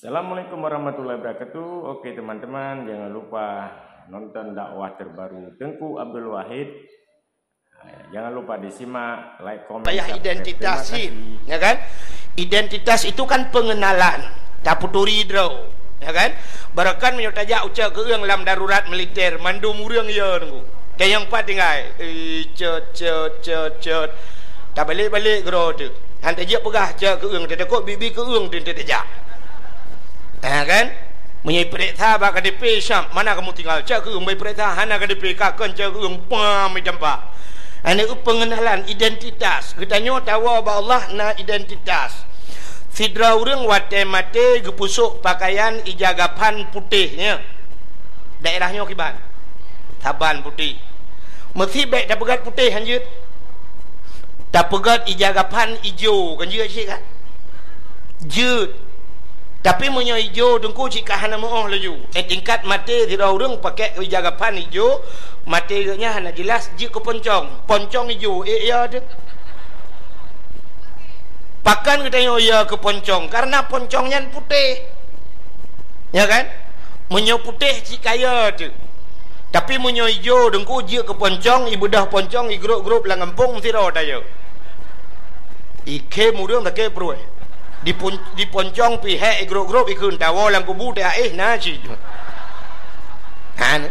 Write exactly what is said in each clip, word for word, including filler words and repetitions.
Assalamualaikum warahmatullahi wabarakatuh. Oke, teman-teman, jangan lupa nonton dakwah terbaru Teungku Abdul Wahid. Jangan lupa disimak, like, komen, payah subscribe. Identitas. Terima kasih. Ya kan? Identitas itu kan pengenalan. Taputuri droe, ya kan? Barokan meunyoe tajak ucok keueung lam darurat militer, mandum ureueng ya nunggu. Tanyong pat tinggai. Eh, cot, cot, cot, cot. Tabalek-balek keudroe teuh. Han tajak peugah cok keueung, tatakot bibi keueung teuh tajak. Ha, kan? Meunyoe ipeuriksa bak K T P, siap, mana kamu tinggal? Cok keueung, bak ipeuriksa, hana K T P, ka kon cok keueung, pam, itampa. Hana pengenalan identitas. Geutanyoe tawoe bak Allah na identitas. Sidroe ureueng watée maté geupeusok pakaian ija gaphan putéh, nya. Daerah nyoe kiban. Saban putéh. Meusi bék tapeugét putéh hanjeuet. Tapeugét ija gaphan ijo, kan jeuet cit kan? Jeuet. Tapi meunyoe ijo teungku cit ka hana meu'oh laju. Eh, tingkat maté sidroe ureueng pakai ija gaphan ijo, maté geuh nyan hana jeulaih jeuet keu poncong. Poncong ijo, eh, ya teuh. Pakon geutanyoe ya keu poncong? Karena poncong nyan putéh. Ya kan? Meunyoe putéh cit ka ya teuh. Tapi meunyoe ijo teungku jeuet keu poncong, ibeudôh poncong, igrôp-grôp lam gampông sidroe tayue. Ikhém ureueng sakét pruet. Dipon-, diponcong pih hék igrôp-grôp ikheun tawoe lam kubu teuh aéh na cit. Ha, ni.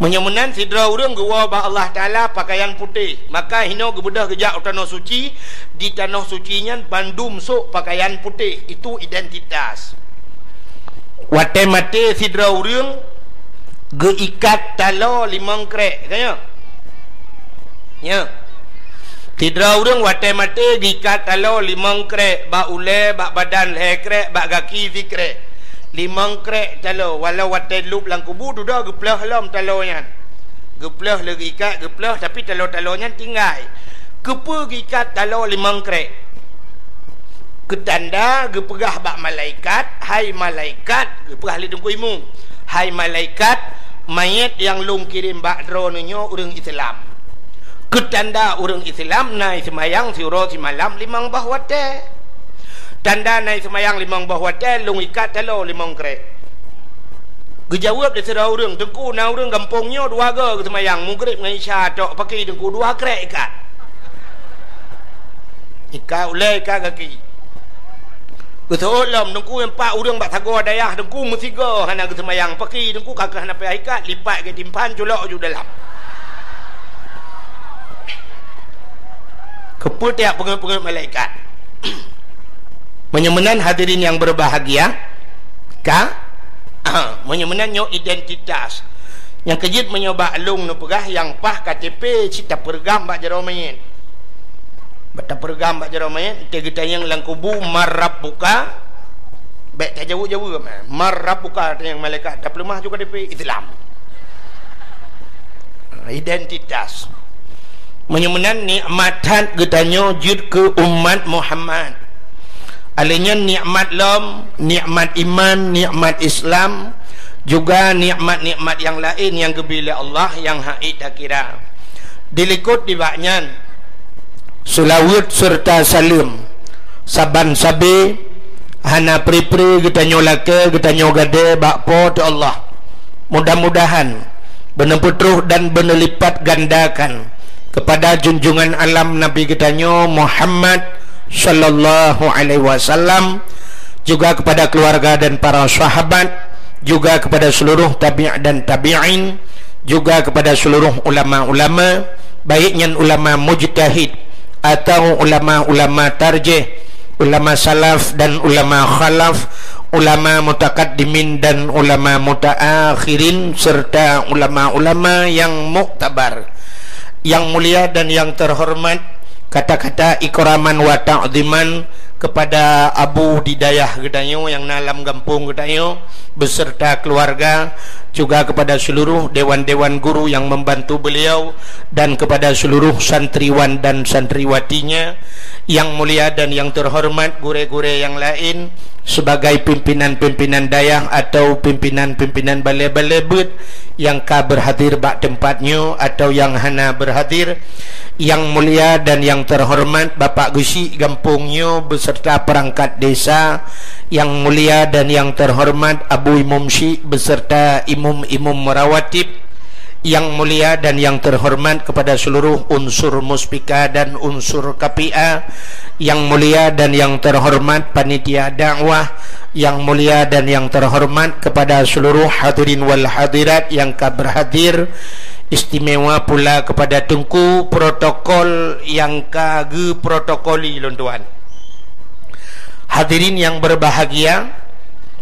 Meunyoe meunan sidroe ureueng geuwoe bak Allah Taala pakaian putéh, maka hinoe geubeudôh geujak u tanoh suci, di tanoh suci nyan bandum sôk pakaian putéh, itu identitas. Watée maté sidroe ureueng geuikat taloe limong krék, ka nyo? Nyo. Sidroe ureueng watée maté geuikat taloe limong krék, bak ulée, bak badan lhée krék, bak gaki sikrék. Limong krék taloe, walau watée lôb lam kubu dudoe geuplôh lom taloe nyan. Geuplôh lé geuikat, geuplôh, tapi taloe-taloe nyan tinggai. Keupeue geuikat taloe limong krék? Keutanda geupeugah bak malaikat, "Hai malaikat," geupeugah lé Teungku Imum, "Hai malaikat, manyét nyang lôn kirém bak droeneuh nyoe ureueng Islam." Keutanda ureueng Islam na seumayang siuroe simalam limong boh watée. Tanda na seumayang limong boh watée lôn ikat taloe limong krék. Geujaweueb lé sidroe ureueng, "Teungku, na ureueng gampông nyoe dua goe geuseumayang, Maghrib ngon Isya tok, pakri Teungku dua krék ikat." Ikat ulée, ikat gaki. Geuseuôt lom, "Teungku, empat ureueng bak sagoe dayah, Teungku, meusigoe hana geuseumayang, pakri Teungku ka keuh hana payah ikat, lipat geutimpan, culok ju dalam." Keupeue tajak peungeuet-peungeuet malaikat? Meunyoe meunan hadirin yang berbahagia, ka? Meunyoe meunan nyoe identitas. Nyang keujeuet meunyoe bak lôn neupeugah nyang paih K T P cit tapeureugam bak jaroe manyét. Bak tapeureugam bak jaroe manyét, teuh geutanyong lam kubu, "Man rabbuka?" Bék tajaweueb-jaweueb, "Man rabbuka?" tanyong malaikat, tapeuleumah ju K T P Islam. Identitas. Meunyoe meunan nikmat that geutanyoe jeuet keu umat Muhammad. Alèh nyan nikmat lom, nikmat iman, nikmat Islam, juga nikmat-nikmat nyang laén nyang geubri lé Allah nyang hana takira. Dilikot nibak nyan, seulaweuet seureuta saleuem saban sabe hana pri-pri geutanyoe lakée, geutanyoe gadée bak Po teu Allah. Mudah-mudahan beuneupeutroh dan beuneulipatgandakan keupada junjungan alam Nabi geutanyoe Muhammad sallallahu alaihi wasallam, juga keupada keuluwarga dan para sahabat, juga keupada seuluruh tabi' dan tabi'in, juga keupada seuluruh ulama-ulama, baik nyan ulama mujtahid atau ulama-ulama tarjih, ulama salaf dan ulama khalaf, ulama mutakaddimin dan ulama mutaakhirin, serta ulama-ulama nyang muktabar. Nyang mulia dan nyang teuhoreumat, kata-kata ikraman wa ta'ziman keupada abu di dayah geutanyoe nyang na lam gampông geutanyoe, beserta keluarga, juga kepada seluruh dewan-dewan guru yang membantu beliau, dan kepada seluruh santriwan dan santriwatinya, yang mulia dan yang terhormat gurée-gurée yang lain, sebagai pimpinan-pimpinan dayah atau pimpinan-pimpinan balée-balée beuet nyang ka berhadir bak teumpat nyoe atawa nyang hana berhadir, nyang mulia dan nyang terhormat Bapak Geuchik gampông nyoe beserta perangkat desa, nyang mulia dan nyang terhormat Abu Imum Syik beserta imum-imum rawatib, nyang mulia dan nyang terhormat kepada seluruh unsur Muspika dan unsur K P A, nyang mulia dan nyang terhormat panitia dakwah, nyang mulia dan nyang terhormat kepada seluruh hadirin wal hadirat nyang ka berhadir, istimewa pula kepada Teungku protokol nyang ka geuprotokoli lôn tuan. Hadirin nyang berbahagia,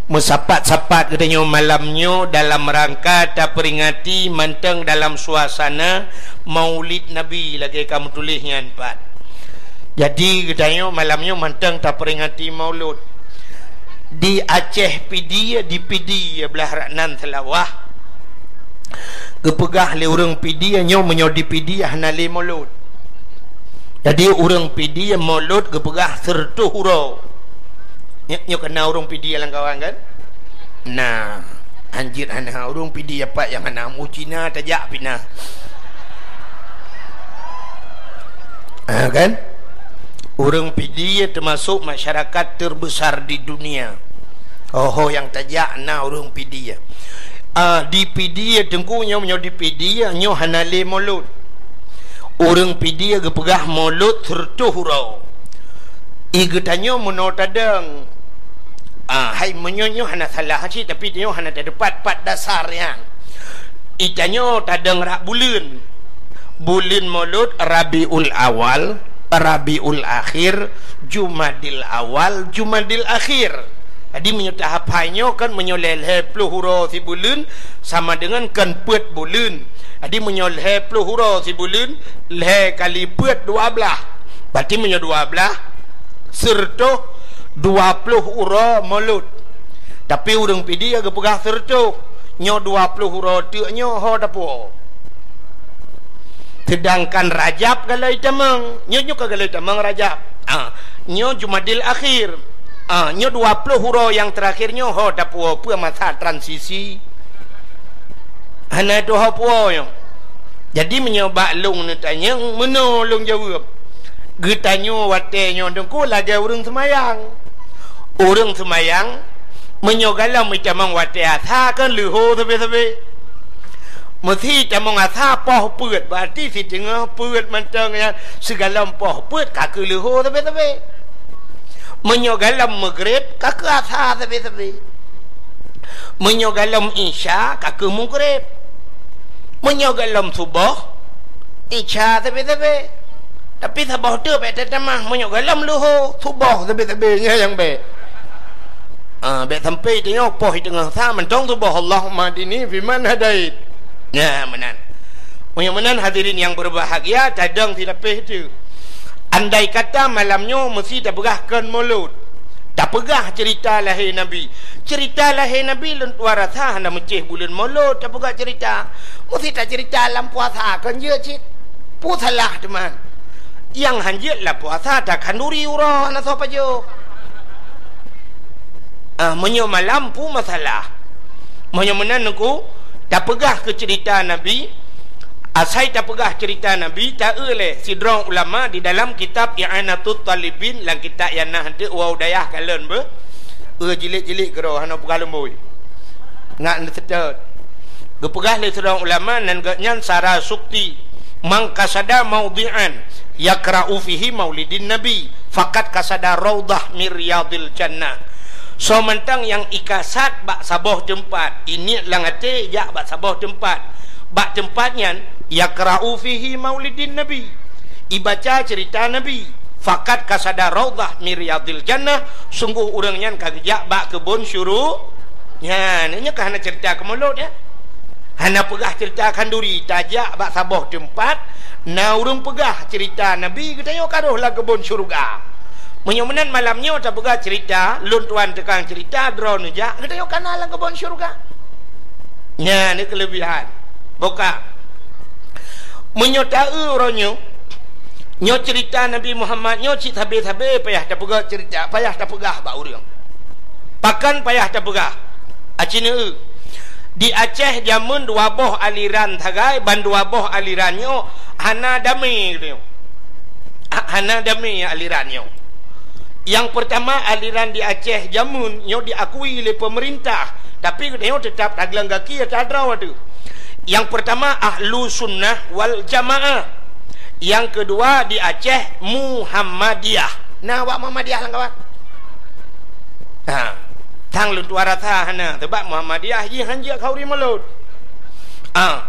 meusapat-sapat geutanyoe malam nyoe dalam rangka taperingati mantong dalam suasana Maulid Nabi lagée ka meutuléh nyan pat. Jadi geutanyoe malam nyoe mantong taperingati Maulud. Di Aceh Pidie, di Pidie blah rak nan Seulawah, geupeugah lé ureuëng Pidie nyoe meunyoe di Pidie hana lé Maulud. Jadi ureuëng Pidie Maulud geupeugah seureutôh uroe. Nyoe, nyoe keunan ureuëng Pidie lam kawan kan? Nah, anjir hana ureuëng Pidie apat nyang hana mu Cina tajak pih na. Ha, kan? Ureuëng Pidie termasuk masyarakat terbesar di dunia. Oho nyang tajak na ureuëng Pidie. Ah, di Pidie Teungku nyoe, nyoe di Pidie nyoe hana lé Maulud. Ureuëng Pidie geupeugah Maulud seureutôh uroe. I geutanyoe meunoe tadong. Ah, hai meunyoe nyoe hana salah cit, tapi tanyoe hana teupat pat dasar nyan. I tanyoe tadong rak buleuen. Buleuen Maulud Rabiul Awal, Rabiul Akhir, Jumadil Awal, Jumadil Akhir. Jadi meunyoe tahap hai nyoe kan meunyoe lhée-lhée ploh uroe sibuleuen sama dengan kan peuet buleuen. Jadi meunyoe lhée ploh uroe sibuleuen, lhée kali peuet dua blaih. Berarti meunyoe dua blaih, seureutôh dua ploh uroe Maulud. Tapi ureuëng Pidie geupeugah seureutôh, nyoe dua ploh uroe teuk nyoe ho tapuo. Sedangkan Rajab galai tamong, nyoe, nyoe ka galai tamong Rajab. Ah, nyoe Jumadil Akhir. Ah, nyoe dua ploh uroe nyang terakhir nyoe ho tapuo peue masa transisi. Hana tuho puo nyoe. Jadi meunyoe bak lôn neutanyong, meunoe lôn jaweueb. Geutanyoe watée nyoe Teungku lagée ureuëng seumayang. Ureuëng seumayang, meunyoe galom itamong watée asa kan leuho sabe-sabe. Meusi tamong asa poh peuet, berarti siteungoh peuet mantong nyan sigalom poh peuet ka keu leuho sabe-sabe. Meunyoe galom Maghrib ka keu asa sabe-sabe. Meunyoe galom Isya ka keu Maghrib. Meunyoe galom Suboh, Isya sabe-sabe. Tapi saboh teuk bék tatamah, meunyoe galom leuho, Suboh sabe-sabe nyan nyang bék. Ah, bék sampai tanyoe poh teungoh sa mantong Suboh, Allahumma hdini fiman hadait. Nyan meunan. Meunyoe meunan hadirin nyang berbahagia, tadong silapéh teuk. Andai kata malam nyoe meusi tapeugah kon Maulud. Tapeugah cerita lahé Nabi. Cerita lahé Nabi lôn tuan rasa hana meucéh buleuen Maulud tapeugah cerita. Meusi tacerita lam puasa kon jeuet cit. Peue salah teuma. Nyang hanjeuet lam puasa takhanduri uroe hana soe pajoh. Ah, meunyoe malam peue masalah. Meunyoe meunan Teungku, tapeugah keu cerita Nabi, asai tapeugah cerita Nabi, ta-eu lé sidroe ulama di dalam kitab I'anatut Talibin, lam kitab nyang na hanteuk wau dayah kalon beuh, eu jilid-jilid keudroe hana peugah lumbôi. Ngat neuseutôt. Geupeugah lé sidroe ulama nan geuhnyan Sara Sukti, "Man qasada maudhi'an yakra'u fihi maulidin Nabi, faqad qasada raudhah min riyadil jannah." Soe mantong nyang ikasad bak saboh teumpat, iniet lam até jak bak saboh teumpat. Bak teumpat nyan, yakra'u fihi maulidin Nabi. Ibaca cerita Nabi. Faqad qasada raudhah min riyadil jannah, sungguh ureuëng nyan ka geujak bak keubon syuru-, nyan, nyoe ka hana cerita keu Maulud, ya. Hana peugah cerita khanduri, tajak bak saboh teumpat, na ureuëng peugah cerita Nabi geutanyoe ka rhoh lam keubon syeuruga. Meunyoe meunan malam nyoe tapeugah cerita, lôn tuan tukang cerita, droeneuh jak, geutanyoe ka na lam keubon syeuruga. Nyan ni keulebihan. Boka. Meunyoe ta-eu uroe nyoe, nyoe cerita Nabi Muhammad nyoe cit sabe-sabe payah tapeugah cerita, payah tapeugah bak ureuëng. Pakon payah tapeugah? Aci neu-eu. Di Aceh jameun dua boh aliran sagai, ban dua boh aliran nyoe hana damé geutanyoe. Ha-, hana damé aliran nyoe. Nyang peurtama, aliran di Aceh jameun nyoe diakui lé peumeurintah, tapi geutanyoe teutap tagleueng gaki ata droe teuh. Nyang peurtama, Ahlu Sunnah wal Jamaah. Nyang keudua di Aceh, Muhammadiyah. Na awak Muhammadiyah lam kawan? Ha. Sang lôn tuan rasa hana, sabab Muhammadiyah jih hanjeuet khanduri mulod. Ha.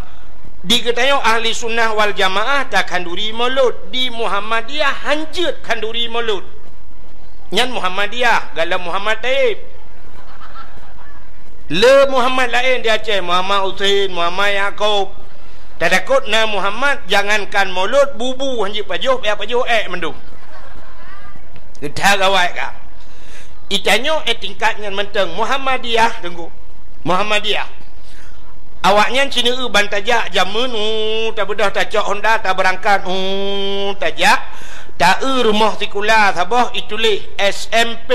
Di geutanyoe Ahli Sunnah wal Jamaah takhanduri mulod, di Muhammadiyah hanjeuet khanduri mulod. Nyan Muhammadiyah, galom Muhammad Taib. Le Muhammad laén di Aceh, Muhammad Husein, Muhammad Yakub. Tatakot na Muhammad, jangankan mulod, bubu hanjeuet pajoh, payah pajoh ék mandum. Geutanyoe gawai ka. Geutanyoe ék tingkat nyan mantong Muhammadiyah, Teungku. Muhammadiyah. Awaknyan sineuk ban tajak jameun, uh, tabeudôh tacok honda, tabeurangkat, uh, tajak, taeu rumoh sikula saboh ituléh S M P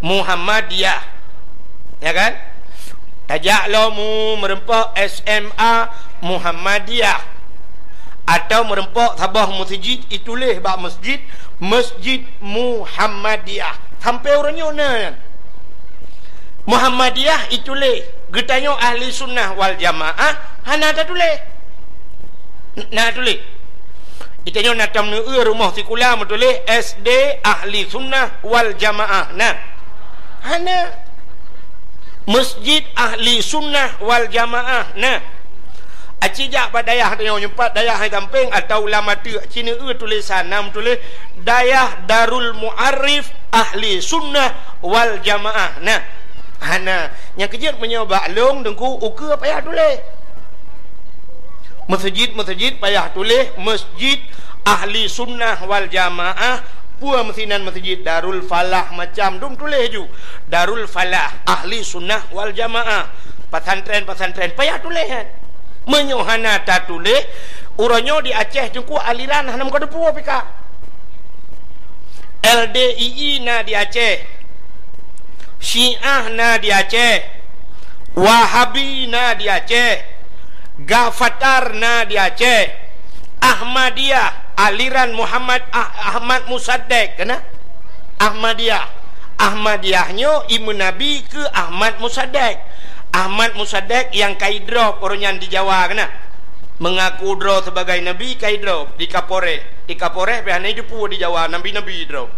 Muhammadiyah. Ya kan? Tajak lom, uh, meureumpok S M A Muhammadiyah. Atau meureumpok saboh meuseujid ituléh bak meuseujid, Masjid Muhammadiyah. Sampoe uroe nyoe na nyan. Muhammadiyah ituléh, geutanyoe Ahli Sunnah wal Jamaah hana tatuléh. N-, na tuléh. Geutanyoe na tam neueu rumoh sikula meutuléh S D Ahli Sunnah wal Jamaah. Na. Hana. Masjid Ahli Sunnah wal Jamaah. Na. Aci jak bak dayah tanyoe, nyoe pat dayah hai gampeng atawa lam ateueh, aci neueu tulésan, na meutuléh Dayah Darul Muarif Ahli Sunnah wal Jamaah. Na. Hana. Nyang keujeuet meunyoe bak lôn, Teungku, ukeue payah tuléh. Meuseujid-meuseujid payah tuléh Masjid Ahli Sunnah wal Jamaah, peue meusinan meuseujid Darul Falah macam dum tuléh ju. Darul Falah Ahli Sunnah wal Jamaah. Pesantren-pesantren payah tuléh, kan? Meunyoe hana tatuléh, uroe nyoe di Aceh Teungku aliran hana meukeudeupu pih ka. L D I I na di Aceh. Syiah na di Aceh. Wahabi na di Aceh. Gafatar na di Aceh. Ahmadiyah, aliran Muhammad Ah-, Ahmad Musaddek, kena? Ahmadiyah. Ahmadiyah nyoe imeun Nabi keu Ahmad Musaddek. Ahmad Musaddek nyang ka idrob uroe nyan di Jawa, kena? Mengaku droe sebagai nabi, ka idrob di Kapolres. Di Kapolres pih hana ideupu di Jawa, nabi-nabi droe.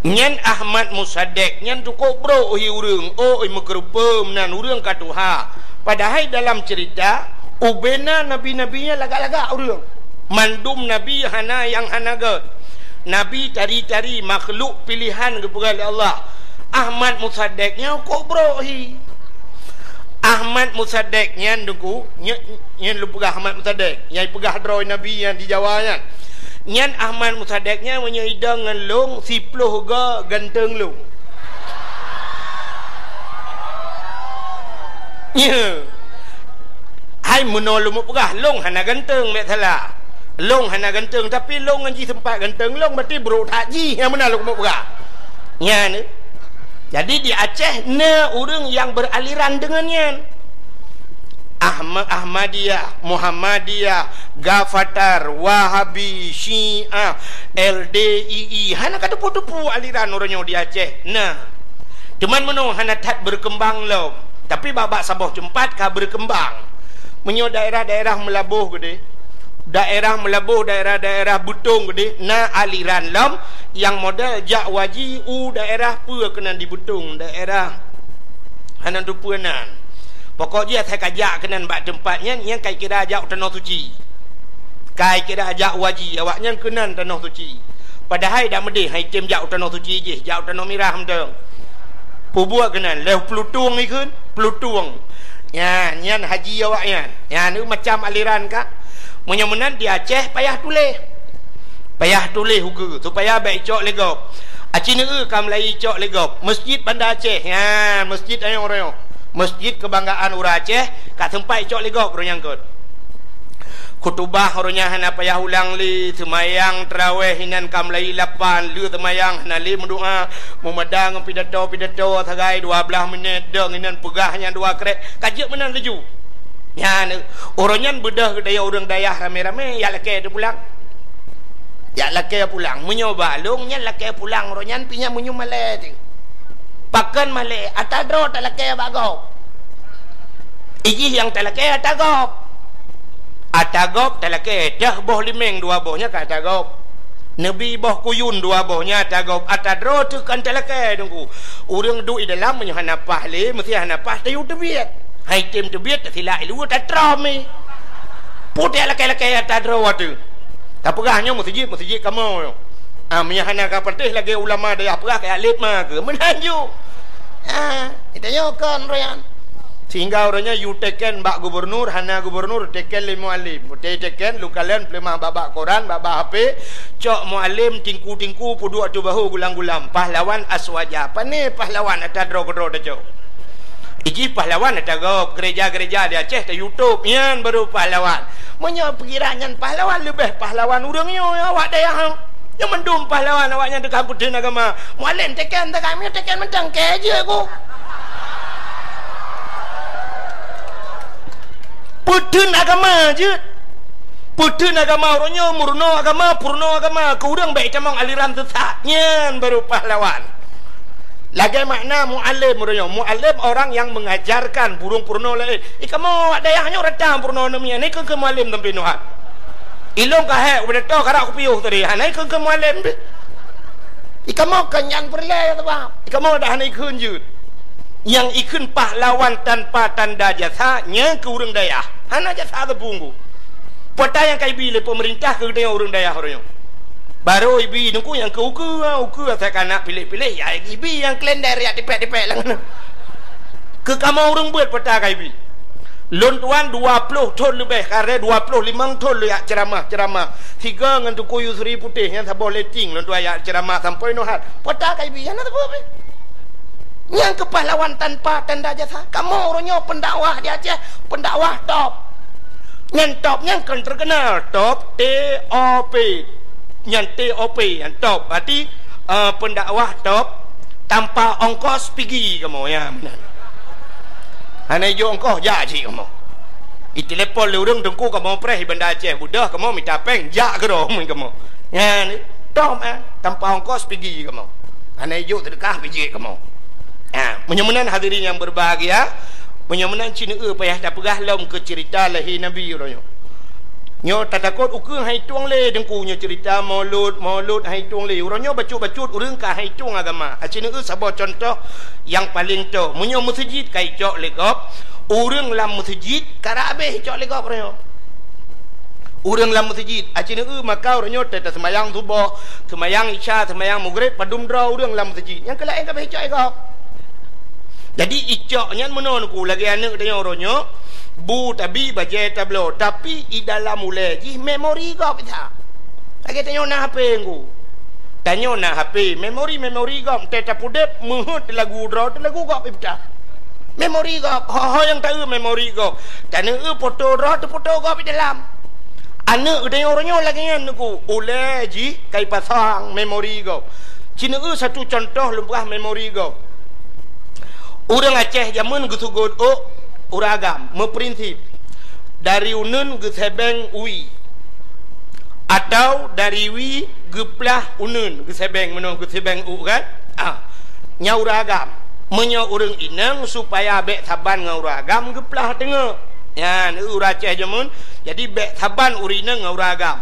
Nyan Ahmad Musaddek, nyan tukok brok hi ureuëng, oh, oi meukeureupeue meunan ureuëng ka tuha. Padahai dalam ceurita, ubena nabi-nabi nyan lagak-lagak ureuëng. Mandum nabi hana nyang hana gét. Nabi tari-tari makhluk pilihan geupeugah lé Allah. Ahmad Musaddek nyan kok brok hi. Ahmad Musaddek nyan, Teungku, nye-, nyan lôn peugah Ahmad Musaddek, nyang peugah droe nabi nyan di Jawa nyan. Nyan Ahmad Musaddek nyan meunyoe idong ngon lôn, siploh go ganteng lôn. Nyo. Hai meunoe lôn peugah, lôn hana ganteng, bék salah. Lôn hana ganteng, tapi lôn ngon jih sempat ganteng lôn, berarti brok that jih, nyang meunan lôn peugah. Nyan. Jadi di Aceh na ureuëng nyang beraliran deungon nyan. Ahma-, Ahmadiyah, Muhammadiyah, Gafatar, Wahabi, Syiah, L D I I, hana ka teupeue-teupeue aliran uroe nyoe di Aceh. Na. Cuman meunoe hana that berkembang lom. Tapi bak-bak saboh teumpat ka berkembang. Meunyoe daerah-daerah Meulaboh keudeh, daerah Meulaboh, daerah-daerah Beutong keudeh, na aliran lom nyang model jak waji u daerah peue keunan di Beutong, daerah hana teupeue nan. Pokok jih asai ka jak keunan bak teumpat nyan, nyan ka ikira jak u Tanoh Suci. Ka ikira jak waji awaknyan keunan Tanoh Suci. Padahai dak meudeh hai tem jak u Tanoh Suci jih, jak u Tanoh Mirah mantong. Peubuet keunan, lheueh Plutung ikheun, Plutung. Nyan, nyan haji awaknyan. Nyan, macam aliran ka. Meunyoe meunan di Aceh payah tuléh. Payah tuléh ukeue, supaya bék icok lé gob. Aci neueu ka mulai icok lé gob. Masjid Banda Aceh. Nyan, masjid ayong royong. Masjid kebanggaan ureuëng Aceh, ka sempat icok lé gob uroe nyan kot. Khutubah uroe nyan hana payah ulang lé, seumayang tarawèh inan ka meulayeue lapan, lheueh seumayang hana lé meudoa, meumada ngon pidato-pidato sagai dua blaih minèt, dong inan peugah nyang dua krek, ka jeuet meunan laju. Nyan, uroe nyan beudôh geutanyoe ureueng dayah ramé-ramé, jak lakèe teupulang. Jak lakèe pulang. Meunyoe bak lôn nyan lakèe pulang uroe nyan pih nyan meunyoe malèe teuh. Pakon malèe, ata droe talakèe bak gob. Ijih nyang talakèe ata gob. Ata gob talakèe, dah boh limeng dua boh nyan ka ata gob. Neubi boh kuyun dua boh nyan ata gob. Ata droe teuh kan talakèe, Teungku. Ureueng duek di dalam meunyoe hana paih lé, meusti hana paih tayue teubiet. Hai tem teubiet, tasilak i luwa tatrom i. Putéh lakèe-lakèe ata droe teuh. Tapeugah nyoe meuseujid, meuseujid kamoe nyoe. Ah, meunyoe hana ka patéh lagèe ulama dayah peugah, kajak lét ma keuh. Meunan ju. Ah, geutanyoe kon uroe nyan. Sehingga uroe nyan yue teken bak gubernur, hana gubernur teken lé mualim. Teken lôn kalon peuleumah bak-bak koran, bak-bak H P, cok mualim tingku-tingku peuduek ateueh bahô gulam-gulam. Pahlawan aswaja. Pané pahlawan ata droe keudroe tacok. Ijih pahlawan ata gob, gereja-gereja di Aceh ta-YouTube, nyan baru pahlawan. Meunyoe pikiran nyan pahlawan, leubeh pahlawan ureueng nyoe awak dayah. Nyoe mandum pahlawan awak nyan teuka peutheun agama. Mualim teken teuka, meunyoe teken mantong kèe jeuet ku. Peutheun agama jeuet. Peutheun agama uroe nyoe, meurunoe agama, peurunoe agama, keu ureueng bèk itamong aliran sesat. Nyan baru pahlawan. Lagèe makna mualim uroe nyoe. Mualim orang yang mengajarkan, burung peurunoe laén. I kamoe awak dayah nyoe rata peurunoe namiet, hana ikheun-kheun mualim sampoe nyoe. Ilôn ka hék ubé toh karap kupiôh tadi, hana ikheun-kheun mualim pih. I kamoe kon nyan peureulèe sabab. I kamoe dak hana ikheun jeuet. Nyang ikheun pahlawan tanpa tanda jasa, nyan keu ureueng dayah. Hana jasa teupunggu. Peue ata nyang ka ibi lé peumeurintah keu geutanyoe ureueng dayah uroe nyoe. Barô ibi Teungku nyang keu ukeue, ukeue asai ka na piléh-piléh, ya ibi nyang kalender jak tipèk-tipèk lam. Keu kamoe ureueng beuet peue ata ka ibi. Lôn tuan dua ploh thon leubeh, karè dua ploh limong thon lôn jak ceuramah-ceuramah. Sigoe ngon Teungku Yusri Putéh nyan saboh letting lôn tuan jak ceuramah sampoe nyoe hat. Peue ata ka ibi, hana sapeue pih. Nyang keu pahlawan tanpa tanda jasa. Kamoe uroe nyoe pendakwah di Aceh, pendakwah top. Nyan top nyan kon terkenal, top, T O P. Nyan T O P, nyan top. Berarti, eh, pendakwah top tanpa ongkos pigi kamoe, ya, meunan. Hana ijok ongkos, jak cit kamoe. Itelepon lé ureueng, "Teungku, kamoe preh di Banda Aceh, beudôh kamoe mita pèng, jak keudroe," mun kamoe. Nyan, top, eh, tanpa ongkos pigi kamoe. Hana ijok seudeukah pih jeuet kamoe. Ha, meunyoe meunan hadirin nyang berbahagia, meunyoe meunan cit neueu payah tapeugah lom keu ceurita lahé Nabi uroe nyoe. Nyoe tatakot ukeue han itueng lé Teungku nyoe ceurita Maulud, Maulud han itueng lé. Uroe nyoe bacut-bacut ureueng ka han itueng agama. Aci neueu saboh cuntoh nyang paleng toh. Meunyoe meuseujid ka icok lé gob, ureueng lam meuseujid karap habéh icok lé gob uroe nyoe. Ureueng lam meuseujid, aci neueu maka uroe nyoe teuh taseumayang suboh, seumayang isya, seumayang meugreb, padum droe ureueng lam meuseujid. Nyang keu laén ka habéh icok lé gob. Jadi icok nyan meunoe Teungku, lagèe aneuk tanyoe uroe nyoe, bu tabi, bajèe tabloe, tapi i dalam ulèe jih memori gob that. Lagèe tanyoe na H P Teungku. Tanyoe na H P, memori-memori gob, teuh tapeudeuh meuheuet lagu droe, teuh lagu gob ipeutak. Memori gob, ho-ho nyang taeu memori gob. Taneueu foto droe, teuh foto gob di dalam. Aneuk geutanyoe uroe nyoe lagèe nyan Teungku, ulèe jih ka ipasang memori gob. Ci neueu satu cuntoh lôn peugah memori gob. Ureueng Aceh jameun geuseugot ôk ureueng agam, meuprinsip dari uneuen geusèbeng wie, atau dari wie geuplah uneuen, geusèbeng meunoe geusèbeng ôk kan? Ah, nyan ureueng agam. Meunyoe ureueng inong supaya bèk saban ngon ureueng agam geuplah teungoh. Nyan ureueng Aceh jameun, jadi bèk saban ureueng inong ngon ureueng agam.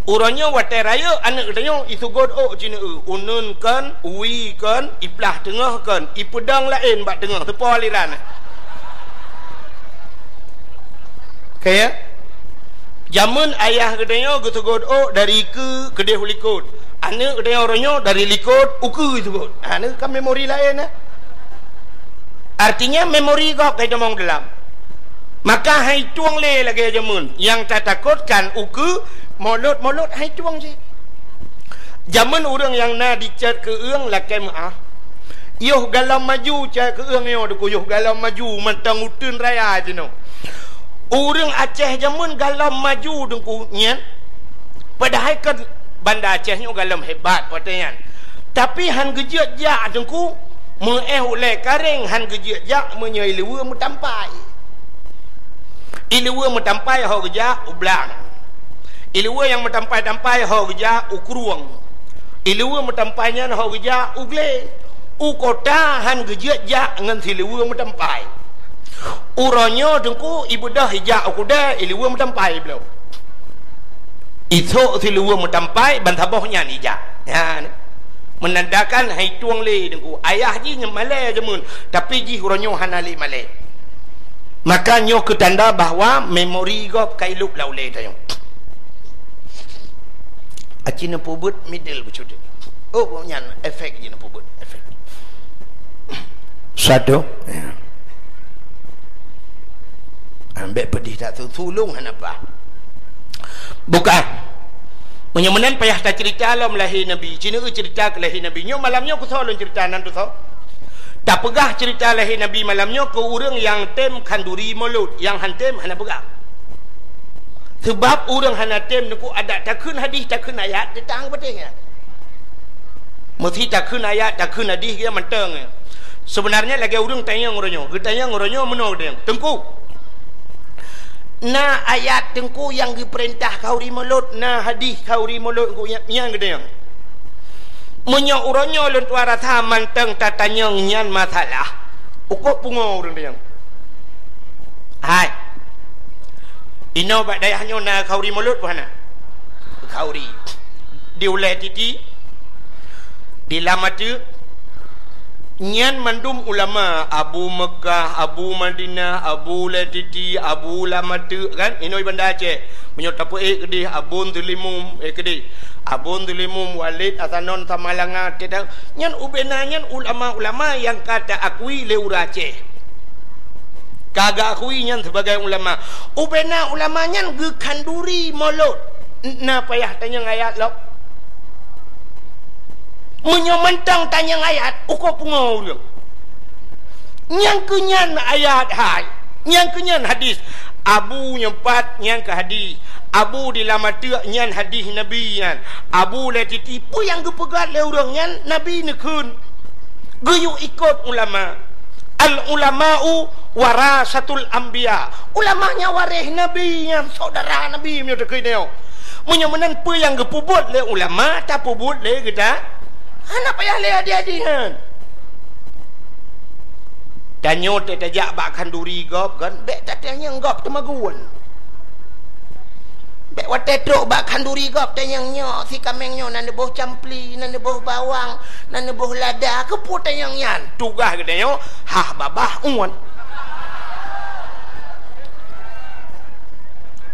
Uroe nyoe watèe rayeuk aneuk geutanyoe iseugot ôk ci neueu, uneuen kon, wie kon, iplah teungoh kon, ipeudong laén bak teungoh, teupo aliran. Ka ya? Jameun ayah geutanyoe geuseugot ôk dari keue keudéh u likot. Aneuk geutanyoe uroe nyoe dari likot u keue iseugot. Ha, nyoe kan memori laén, eh? Artinya memori gob ka itamong dalam. Maka han itueng lé lagèe jameun. Nyang tatakotkan ukeue, Maulud-Maulud han itueng cit. Jameun ureueng nyang na dicèt keueung lakèe meu'ah. Yoh galom maju cèt keueung nyoe Teungku, yoh galom maju mantong uteuen raya jinoe. Ureuëng Aceh jameun galom maju Teungku nyan. Padahai kan Banda Aceh nyoe galom hebat watée nyan. Tapi han geujeuet jak Teungku, meuéh ulée kareng han geujeuet jak meunyoe ileue meutampai. Ileue meutampai ho geujak u blang. Ileue nyang meutampai-tampai ho geujak u krueng. Ileue meutampai nyan ho geujak u glé. U kota han geujeuet jak ngon sileue meutampai. Uroe nyoe Teungku ibeudôh ijak u keudè ileue meutampai bloe. Isok sileue meutampai ban saboh nyan ijak. Nyan. Meunandakan hai tueng lé Teungku. Ayah jih nyan malée jameun, tapi jih uroe nyoe hana lé malée. Maka nyoe keu tanda bahwa memori gob ka ilop lam ulée tanyoe. Aci neupeubuet middle beucut. Oh, nyan efek jih neupeubuet, efek. Satu. Ya. Ambek pedih tak tu, tulung hana apa. Bukan. Meunyoe meunan payah tacerita lom lahé Nabi. Cina eu cerita keu lahé Nabi. Nyoe malam nyoe kusoe lôn cerita nan tusoe. Tapeugah cerita lahé Nabi malam nyoe keu ureuëng nyang tem khanduri mulod, nyang han tem hana peugah. Seubab ureuëng hana tem Teungku adat takheun hadis, takheun ayat, teutang beuteh nyan. Meusti takheun ayat, takheun hadis, geuh mantong. Sebenarnya lagée ureuëng tanyong uroe nyoe, geutanyong uroe nyoe meunoe geuh, Teungku. Na ayat Teungku nyang geupeurintah khanduri mulod, na hadis khanduri mulod Teungku nyang, nyang geutanyong. Meunyoe uroe nyoe lôn tuan rasa mantong tatanyong nyan masalah, ukoe pungo ureuëng tanyong. Hai. Inoe bak dayah nyoe na khanduri mulod peue hana? Khanduri. Di ulée titi, di lam ateuk, nyan mandum ulama, Abu Meukah, Abu Madinah, Abu Ulée Titi, Abu Lam Ateuk, kan? Inoe Banda Aceh. Meunyoe tapeuék keudeh Abon Teulimum, eh, keudeh. Abon Teulimum, Walid Hasanon Samalanga, teuta-, nyan ubena nyan ulama-ulama nyang ka taakui lé ureuëng Aceh. Ka geuakui nyan sebagai ulama. Ubena ulama nyan geukhanduri mulod. Na payah tanyong ayat lom. Meunyoe mantong tanyong ayat, ukoe pungo ureuëng. Nyang keu nyan ayat hai, nyang keu nyan hadis. Abu nyang pat nyan keu hadis. Abu di Lam Ateuk nyan hadis Nabi nyan. Abu Ulée Titi peue nyang geupeugah lé ureuëng nyan Nabi neukheun. Geuyue ikot ulama. Al ulama'u warasatul anbiya. Ulama nyan waréh Nabi nyan, saudara Nabi meunyoe takheun nyoe. Meunyoe meunan peue nyang geupeubuet lé ulama, tapeubuet lé geuta. Hana payah lé adi-adi nyan. Tanyoe teuh tajak bak khanduri gob kan, bék tatanyong gob teumagun. Bék watée trok bak khanduri gob tanyong nyoe, si kaméng nyoe na neuboh campli, na neuboh bawang, na neuboh lada, keupeue tanyong nyan? Tugaih geutanyoe, hah babah uet.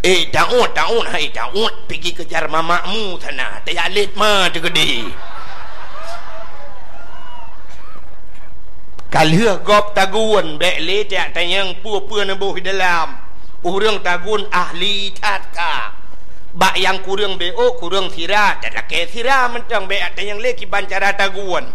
Eh, taôt, taôt, hai taôt, pigi keujar mamakmu sana, tajak lét ma teukeudi. Ka lheueh gob tagun, bék lé tajak tanyong peue-peue neuboh di dalam. Ureuëng tagun ahli that ka. Bak nyang kureueng bék, kureueng sira, talakée sira mantong bék tanyong lé kiban cara tagun.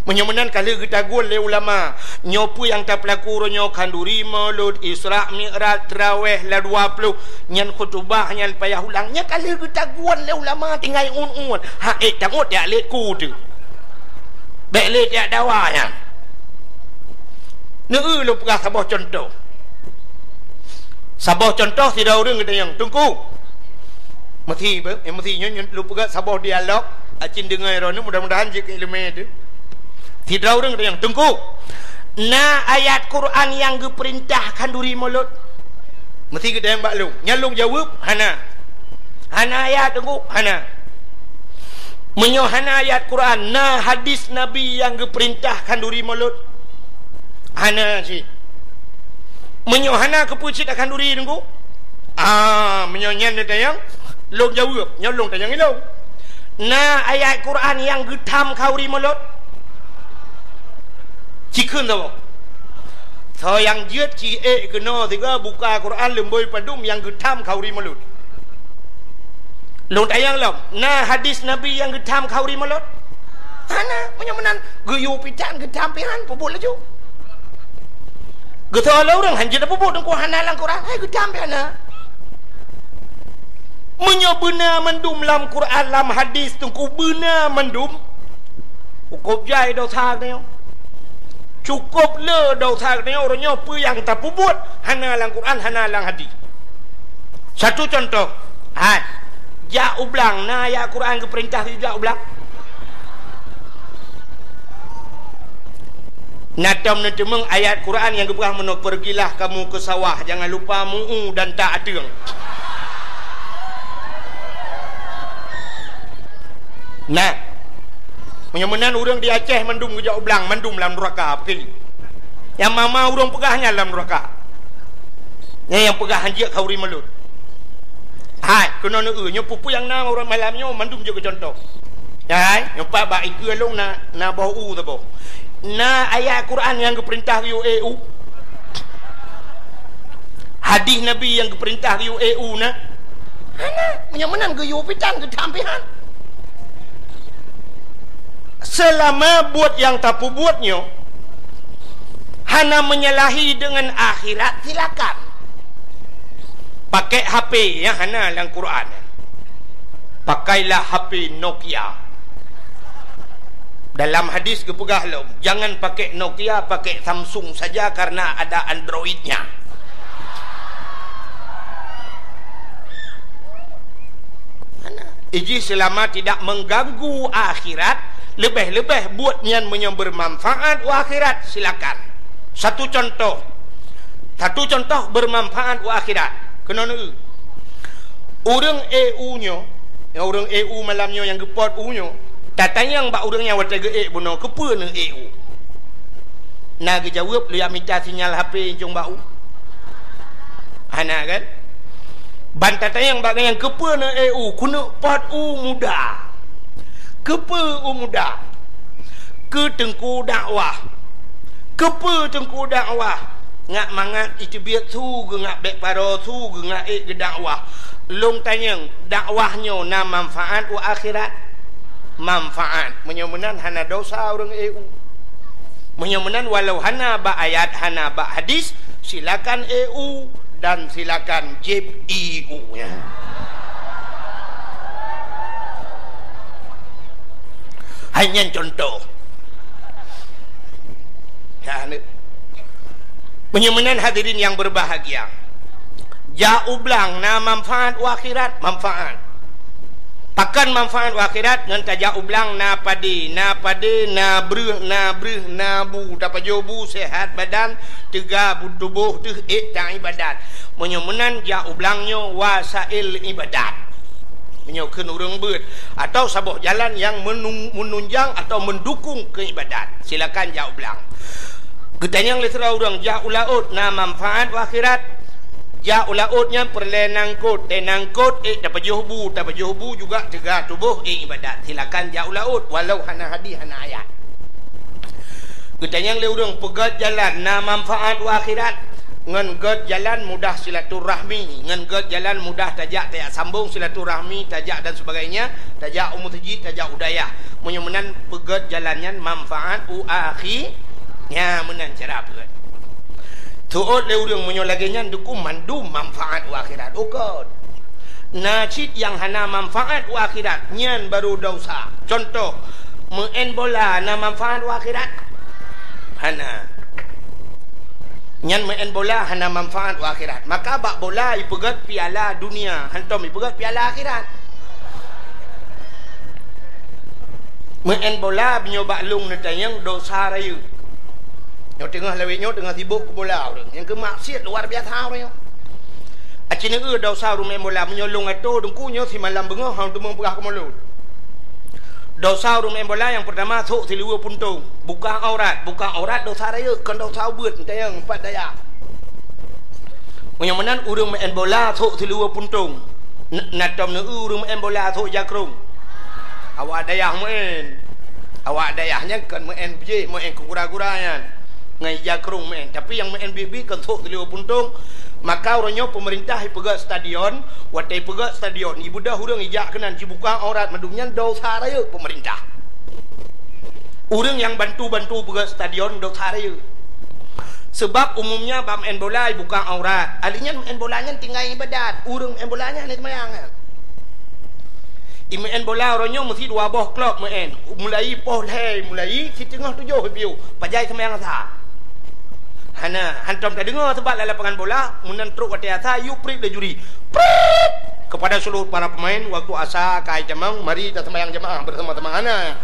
Meunyoe meunan ka lheueh geutagun lé ulama, nyoe peue nyang tapeulaku uroe nyoe khanduri, mulod, Isra Mi'raj, Traweh, la dua ploh, nyan khutubah, nyan payah ulang, nyan ka lheueh geutagun lé ulama tinggai uet-uet. Ha, eh, tangot jak lét ku teuh. Bék lé jak dawa nyan. Neu-eu lôn peugah saboh cuntoh. Saboh cuntoh sidroe ureuëng geutanyong, "Teungku." Meusi, eh, meusi nyoe, nyoe lôn peugah saboh dialog, acin deungoe droeneuh, mudah-mudahan jeuet keu iéleumé teuh. Sidroe ureuëng geutanyong, "Teungku, na ayat Quran nyang geupeurintah khanduri mulod?" Meusi geutanyong bak lôn. Nyan lôn jaweueb, "Hana." "Hana ayat, Teungku?" "Hana." "Meunyoe hana ayat Quran, na hadis Nabi nyang geupeurintah khanduri mulod?" "Hana cit." "Meunyoe hana, keupeue cit takhanduri, Teungku?" "Ah, meunyoe nyan neutanyong, lôn jaweueb, nyoe lôn tanyong ilôn. Na ayat Quran nyang geutham khanduri mulod?" Cikheun saboh. Soe nyang jeuet ci ék keunoe sigoe buka Quran leumbôi padum nyang geutham khanduri mulod. Lôn tanyong lom, na hadis Nabi nyang geutham khanduri mulod? Hana, meunyoe meunan geuyue pitan geutham pihan, peubuet laju. Geusoe lé ureuëng hanjeuet peubuet teungku hana lam Quran. Hai geutam pian na. Meunyoe beuna mandum lam Quran, lam hadis teungku beuna mandum, cukôp jai dosa geutanyoe. Cukôp le dosa geutanyoe, uroe nyoe peue nyang tapeubuet hana lam Quran, hana lam hadis. Satu contoh, hai, jak u blang, na ayat Quran geupeurintah jak u blang? Na tom neuteumeung ayat Quran nyang geupeugah meunoe, "Pergilah kamu ke sawah, jangan lupa mu'u dan tak ateueng." Nah, meunyoe meunan ureuëng di Aceh mandum geujak u blang, mandum lam nuraka, peukeuli. Nyang mama ureuëng peugah nyan lam nuraka. Nyan nyang peugah hanjeuet khauri mulod. Hai, keunoe neu-eu, nyoe peue-peue nyang na uroe malam nyoe mandum jeuet keu contoh. Hai, nyoe pat bak ikeue lôn na, na boh u saboh. Na ayat Quran nyang geupeurintah geuyue ék u? Hadis Nabi nyang geupeurintah geuyue ék u na? Hana. Meunyoe meunan geuyue pitan geutam pihan. Seulama buet nyang tapeubuet nyoe hana menyalahi deungon akhirat, silakan. Pakai H P nyang hana lam Quran. Pakailah H P Nokia. Dalam hadis geupeugah lom, "Jangan pakai Nokia, pakai Samsung saja karena ada Android-nya." Hana. Iji selama tidak mengganggu akhirat, lebih-lebih buet nyan meunyoe bermanfaat u akhirat, silakan. Satu contoh. Satu contoh bermanfaat u akhirat. Keunoe neu-eu. Ureuëng ék u nyoe, nyang ureuëng ék u malam nyoe nyang geupot u nyoe, tatanyong bak ureuëng nyang watée geuék bunoe, "Keupeue neuék u?" Na geujaweueb, "Lôn jak mita sinyal H P cong bak u." Hana kan? Ban tatanyong bak gobnyan, "Keupeue neuék u?" "Keuneuk pot u muda." "Keupeue u muda?" "Keu teungku dakwah." "Keupeue teungku dakwah?" "Ngat mangat iteubiet su, geungat bék paro su, geungat ék geudakwah." Lôn tanyong, dakwah nyoe na manfaat u akhirat? Manfaat. Meunyoe meunan hana dosa ureuëng ék u. Meunyoe meunan walau hana bak ayat, hana bak hadis, silakan ék u dan silakan jieb ié u nyan. Hai nyan contoh. Ya, ni. Meunyoe meunan hadirin yang berbahagia, jak u blang na manfaat u akhirat, manfaat. Pakon manfaat u akhirat? Ngon tajak u blang na padé, na padé, na breueh, na breueh, na bu, tapajoh bu, sehat badan, teuga bu tuboh teuh ék taibadat. Meunyoe meunan jak u blang nyoe wasail ibadat. Meunyoe kheun ureuëng beuet, atau saboh jalan nyang menung-, menunjang atau mendukung keu ibadat, silakan jak u blang. Geutanyong lé sidroe ureuëng, jak u laôt na manfaat u akhirat? Jak u laôt nyan peureulée nangkot, tée nangkot ék tapajoh bu, tapajoh bu juga teuga tuboh ék ibadat. Silakan jak u laôt, walau hana hadis, hana ayat. Geutanyong lé ureuëng, peugét jalan na manfaat u akhirat? Ngon gét jalan mudah silaturahmi, ngon gét jalan mudah tajak, tajak sambong silaturahmi, tajak dan sebagainya, tajak u meuseujid, tajak u dayah. Meunyoe meunan peugét jalan nyan manfaat u akhi-, nya meunan cara peugét. Teuôt lé ureuëng meunyoe lagée nyan dukung mandum manfaat u akhirat. Ukot. Na cit nyang hana manfaat u akhirat, nyan baru dosa. Contoh, meu'en bola na manfaat u akhirat? Hana. Nyan meu'en bola hana manfaat u akhirat. Maka bak bola ipeugét piala dunia, hantom ipeugét piala akhirat. Meu'en bola meunyoe bak lông neutanyong dosa rayeuk. Nyoe teungoh lawét nyoe teungoh sibok keu bola ureuëng. Nyang keu maksiat luar biasa ureuëng nyoe. Aci neu-eu dosa ureuëng meu'en bola, meunyoe lông atô teungku nyoe simalam beungoh hana teumé peugah keu mulod. Dosa ureuëng meu'en bola nyang peurtama sôk siluweue puntông, buka aurat, buka aurat dosa rayeuk, kon dosa ubeut, neutanyong pat dayah. Meunyoe meunan ureuëng meu'en bola sôk siluweue puntông, n-, na tom neu-eu ureuëng meu'en bola sôk jakrong. Awak dayah meu'en. Awak dayah nyan kon meu'en beujih, meu'en keu gura-gura nyan. Ngon ija krong meu'en. Tapi nyang meu'en biet-biet kon sôk siluweue puntông. Maka uroe nyoe peumeurintah ipeugét stadion, watée ipeugét stadion, ibeudôh ureuëng ijak keunan jibuka aurat mandum nyan dosa rayeuk peumeurintah. Ureuëng nyang bantu-bantu peugét stadion dosa rayeuk. Seubab umumnya bak meu'en bola bukan aurat. Ahli nyan meu'en bola nyan tinggai ibadat. Ureueng meu'en bola nyan hana seumayang. Imeu'en bola uroe nyoe meusti dua boh klub meu'en. Mulai poh lhèe, mulai siteungoh tujoh piôh. Pajan seumayang asa. Hana, hantom tadeungoe seubab lam lapangan bola, meunan trok watèe asa, yue prip laju juri. Prip! Kepada seluruh para pemain, waktu asa ka tamong, mari taseumayang jamaah bersama-sama. Hana.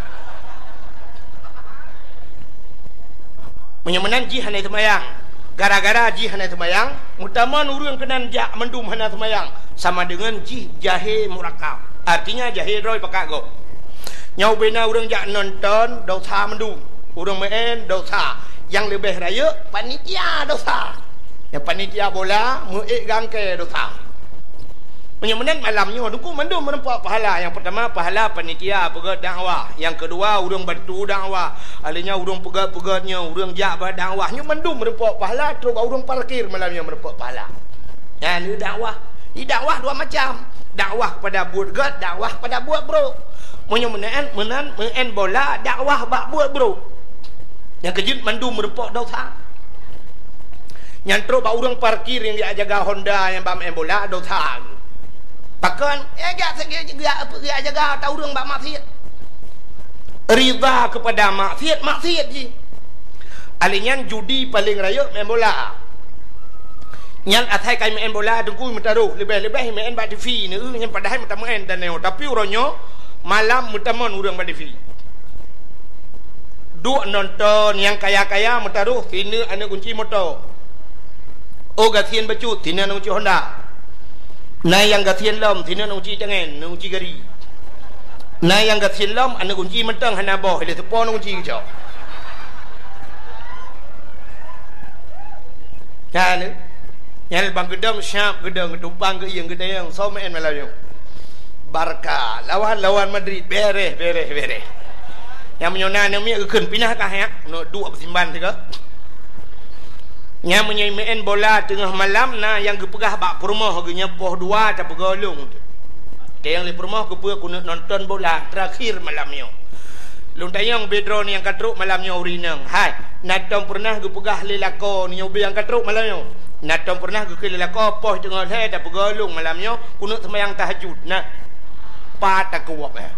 Meunyoe meunan jih hana seumayang. Gara-gara jih hana seumayang, meutamong ureueng keunan jak mandum hana seumayang, sama deungon jih jahé murakab. Artinya jahé droe pakat gob. Nyoe ubena ureueng jak nonton, dosa mandum. Ureueng meu'en, dosa. Nyang leubeh rayeuk, panitia, dosa. Nyang panitia bola, meu'ék gangkée, dosa. Meunyoe meunan malam nyoe, teungku, mandum meureumpok pahala. Nyang peurtama, pahala panitia peugét dakwah. Nyang keudua, ureueng bantu dakwah. Ahli nyan ureueng peugét-peugét nyoe, ureueng jak bak dakwah. Nyoe mandum meureumpok pahala, trok bak ureueng parkir malam nyoe meureumpok pahala. Nyan dakwah. Di dakwah dua macam. Dakwah kepada buet gét, dakwah kepada buet brok. Meunyoe meunan, meunan meu'en bola, dakwah bak buet brok. Nyang keujeuet mandum meureumpok dosa. Nyang trok bak ureueng parkir nyang jak jaga Honda nyang bak meu'en bola, dosa. Pakon? Eh, jak, jak, jak, jak jaga ata ureueng bak maksiet. Ridha kepada maksiet, maksiet jih. Ahli nyan judi paleng rayeuk meu'en bola. Nyan asai ka meu'en bola teungku meutaroh, leubeh-leubeh meu'en bak TV neu, nyan padahai meutameu'en dan nyoe. Tapi uroe nyoe malam meutamong ureueng bak TV. Duek nonton nyang kaya-kaya meutaroh sineuk aneuk gunci moto. Oh gasien bacut, sineuk aneuk gunci Honda. Na nyang gasien lom, sineuk aneuk gunci tangen, aneuk gunci gari. Na nyang gasien lom, aneuk gunci mantong hana boh, ilée seupôt aneuk gunci geucok. Nyan, nyan bang geudong siap geudong, geutumpang geuieng geudayang, soe meu'en malam nyoe. Barca lawan, lawan Madrid, bereh, bereh, bereh. Nyang meunyoe na aneuk miet geukheun pinah kah nyak, neuk duek beusimban sigoe. Nyang meunyoe meu'en bola teungoh malam na nyang geupeugah bak peurumoh geuh nyoe poh dua tapeugolong. Teuh nyang lé peurumoh geupeue keuneuk nonton bola terakhir malam nyoe. Lôn tanyong bak droeneuh nyang ka trok malam nyoe ureueng inong. Hai, na tom peureunah geupeugah lé lakoe nyoe ubé nyang ka trok malam nyoe? Na tom peureunah geukheun lé lakoe poh teungoh lhèe tapeugolong malam nyoe keuneuk seumayang tahajud? Nah. Pat takuwab, eh.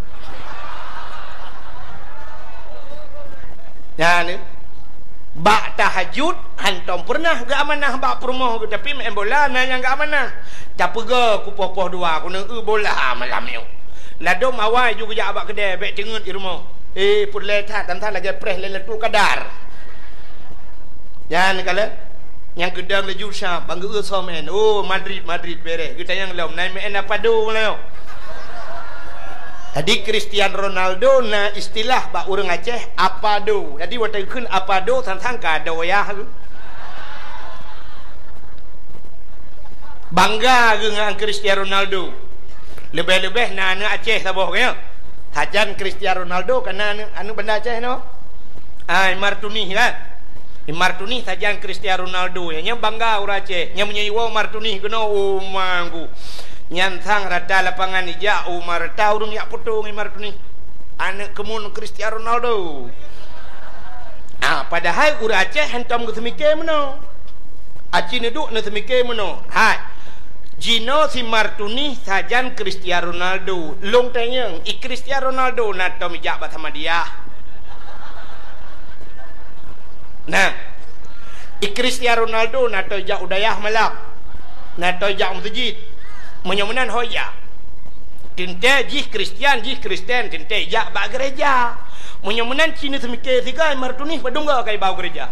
Nyan, eh. Bak tahajud, hantom peureunah geuamanah bak peurumoh geuh, tapi meu'en bola na nyang geuamanah. Tapeugah ku poh-poh dua, ku neu-eu bola malam nyoe. Ladôm awai ju geujak bak keudè, bèk teungeut di rumoh. Eh, peureulèe that, dan that lagèe preh lé Lailatul Qadar. Nyan kalon. Nyang geudong laju siap, bang geu-eu soe meu'en. Oh, Madrid, Madrid bereh. Geutanyong lom, na meu'en apa do nyoe? Jadi, Cristiano Ronaldo na istilah bak ureueng Aceh, apa do. Jadi, watèe geukheun apa do, sang-sang ka do yah. Bangga geuh ngon Cristiano Ronaldo. Leubeh-leubeh na aneuk Aceh saboh, kan, ya? Sajan Cristiano Ronaldo ka na aneuk, aneuk Banda Aceh nyoe. Ah, Imar Tunih, kan? Imar Tunih sajan Cristiano Ronaldo. Nyan, nyan bangga ureueng Aceh. Nyan meunyoe iwoe Imar Tunih keunoe, oh, manggu. Nyan sang rata lapangan ijak, oh, ma rata ureueng jak poto ngon Imar Tunih. Aneuk keumuen Cristiano Ronaldo. Ah, padahai ureueng Aceh hantom geuseumike meunoe. Aci neuduek neuseumike meunoe. Hai. Jinoe si Imar Tunih sajan Cristiano Ronaldo. Lôn tanyong, i Cristiano Ronaldo na tom ijak bak Samadiyah? Nah. I Cristiano Ronaldo na tom ijak u dayah malam? Na tom ijak u meuseujid? Meunyoe meunan ho ijak. Teuntèe jih Kristian, jih Kristen, teuntèe ijak bak gereja. Meunyoe meunan ci neuseumike sigoe Imar Tunih padum goe ka iba u gereja.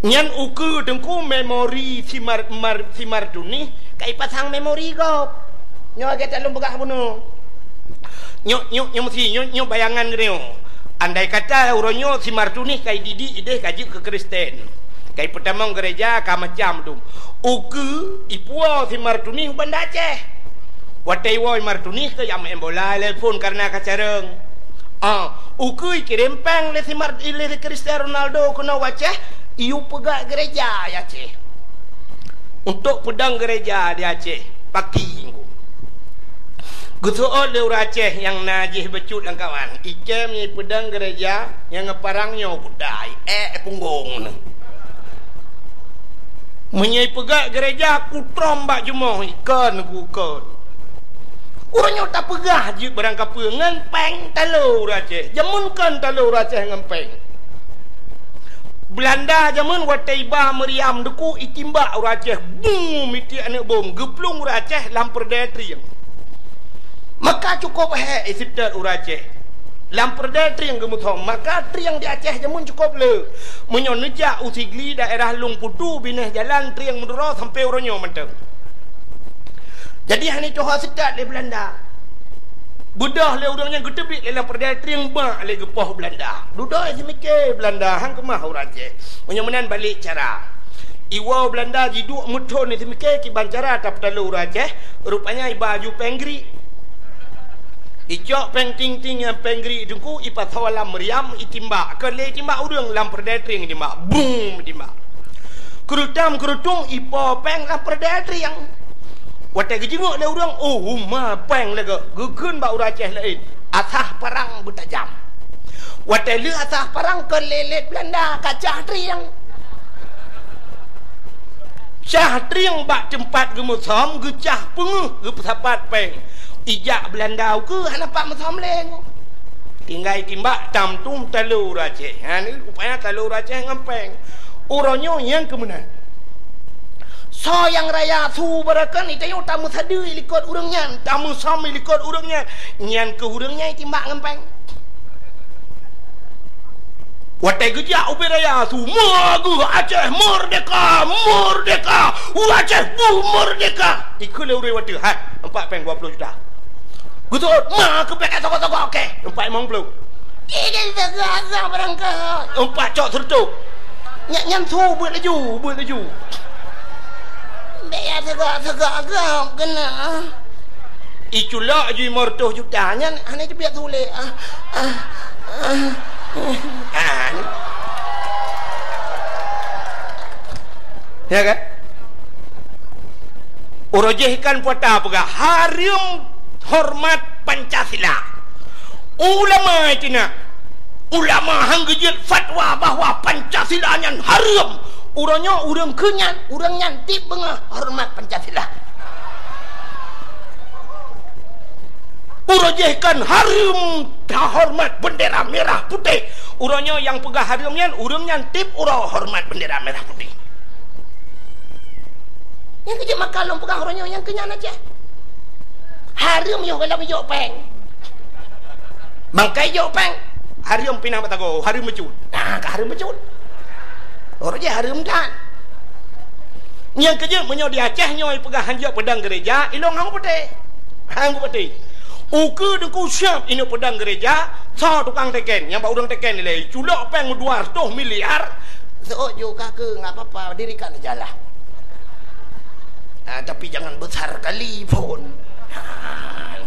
Nyan ukeue teungku memori si Imar, Imar, si Imar Tunih ka ipasang memori gob. Nyoe lagèe that lôn peugah bunoe. Nyoe, nyoe, nyoe meusi, nyoe, nyoe bayangan geutanyoe. Andai kata uroe nyoe si Imar Tunih ka ididik idéh ka jeuet keu Kristen. Ka ipeutamong gereja ka macam dum. Ukeue ipuwoe si Imar Tunih u Banda Aceh. Watèe iwoe Imar Tunih keu jak meu'en bola, telepon kareuna ka carông. Ah, ukeue ikirém péng lé si Mar-, lé si Cristiano Ronaldo keunoe u Aceh, iyue peugöt gereja di Aceh. Untuk peudong gereja di Aceh, paki. Geuseuôt lé ureueng Aceh nyang na jih bacut lam kawan, "Ikém nyoe peudong gereja nyang ngon parang nyoe kuda, ék punggong." Meunyoe peugah gereja kutrom bak jumoh, ikon ku kon. Uroe nyoe tapeugah jeuet barang kapeue ngon péng talo ureuëng Aceh. Jameun kon talo ureuëng Aceh ngon péng. Belanda jameun watée iba meriam duku itimbak ureuëng Aceh, bum, mitiek aneuëk bom, geuplueng ureuëng Aceh lam peureudée trieng. Maka cukôp hék iseutôt ureuëng Aceh. Lam peureudée trieng geumeusom, maka trieng di Aceh jameun cukôp le. Meunyoe neujak u Sigli daerah Lueng Putu binéh jalan trieng meuduro sampoe uroe nyoe mantong. Jadi hana tuha seutôt lé Belanda. Beudôh lé ureuëng nyang geuteubiet lé lam peureudée trieng bak lé geupoh Belanda. Dudoe seumiké Belanda han keumah ureuëng Aceh. Meunyoe meunan balek cara. Iwoe Belanda jiduek meuthon seumiké kiban cara tapeutalo ureuëng Aceh, rupanya iba ju péng grik. Icok péng ting-ting nyang péng grik teungku ipasoe lam meriam itimbak. Kon lé itimbak ureuëng lam peureudée trieng itimbak. Bum itimbak. Keurutam keurutung ipo péng lam peureudée trieng. Watée geujingok lé ureuëng, oh, uma péng lagée geukheun bak ureuëng Aceh laén, asah parang beutajam. Watée lheueh asah parang kon lé lét Belanda kacah trieng. Cah trieng bak teumpat geumeusom geucah peungeuh geupeusapat péng. Ijak Belanda ukeue hana pat meusom lé. Tinggai timbak tam tum talo ureuëng Aceh. Ha ni rupanya talo ureuëng Aceh ngon péng. Uroe nyoe nyang keumeunan. Soe nyang raya su beureukan ita nyoe tameusadeue likot ureuëng nyan, tameusom likot ureuëng nyan. Nyan keuh ureuëng nyan itimbak ngon péng. Watée geujak ubé raya su, "Meugeue Aceh merdeka, merdeka, Aceh bu merdeka." Ikheun lé ureuëng watée, "Hai, empat péng dua puluh juta." Geutot, "Ma keupeue ka toko-toko, oke, empat limong puluh." Tidak tega-tega barangkaho. Empat cok seureutôh. Nyan, nyan su beuet laju, beuet laju. Bèk ya tega-tega agam kena. Iculok ju lima ratus juta nyan hana teubiet su lé. Ah, ah, ah. Ah, ni. Ya kan? Uroe jih kan puata peugah hareuem hormat Pancasila. Ulama cina, ulama han geujeuet fatwa bahwa Pancasila nyan hareuem. Uroe nyoe ureuëng keu nyan, ureuëng nyan tieb beungoh hormat Pancasila. Uroe jih kan hareuem tahormat bendera merah putih. Uroe nyoe nyang peugah hareuem nyan, ureuëng nyan tieb uroe hormat bendera merah putih. Nyang keu jeuet maka lôn peugah uroe nyoe nyang keu nyan Aceh. Hareuem yoh gohlom ijok péng. Bangkai jok péng, hareuem pinah mata goe, hareuem meucut. Nah, ka hareuem meucut. Uroe jih hareuem that. Nyang keu jeuet meunyoe di Aceh nyoe peugah hanjeuet peudong gereja, ilong han kupatéh. Han kupatéh. Ukeue teungku siab inong peudong gereja, soe tukang teken, nyang bak ureuëng teken ilée, culok péng dua ratus miliar, seuôt ju ka keu, nggak apa-apa, dirikan sajalah. Ah, tapi jangan besar kali pun. Ah.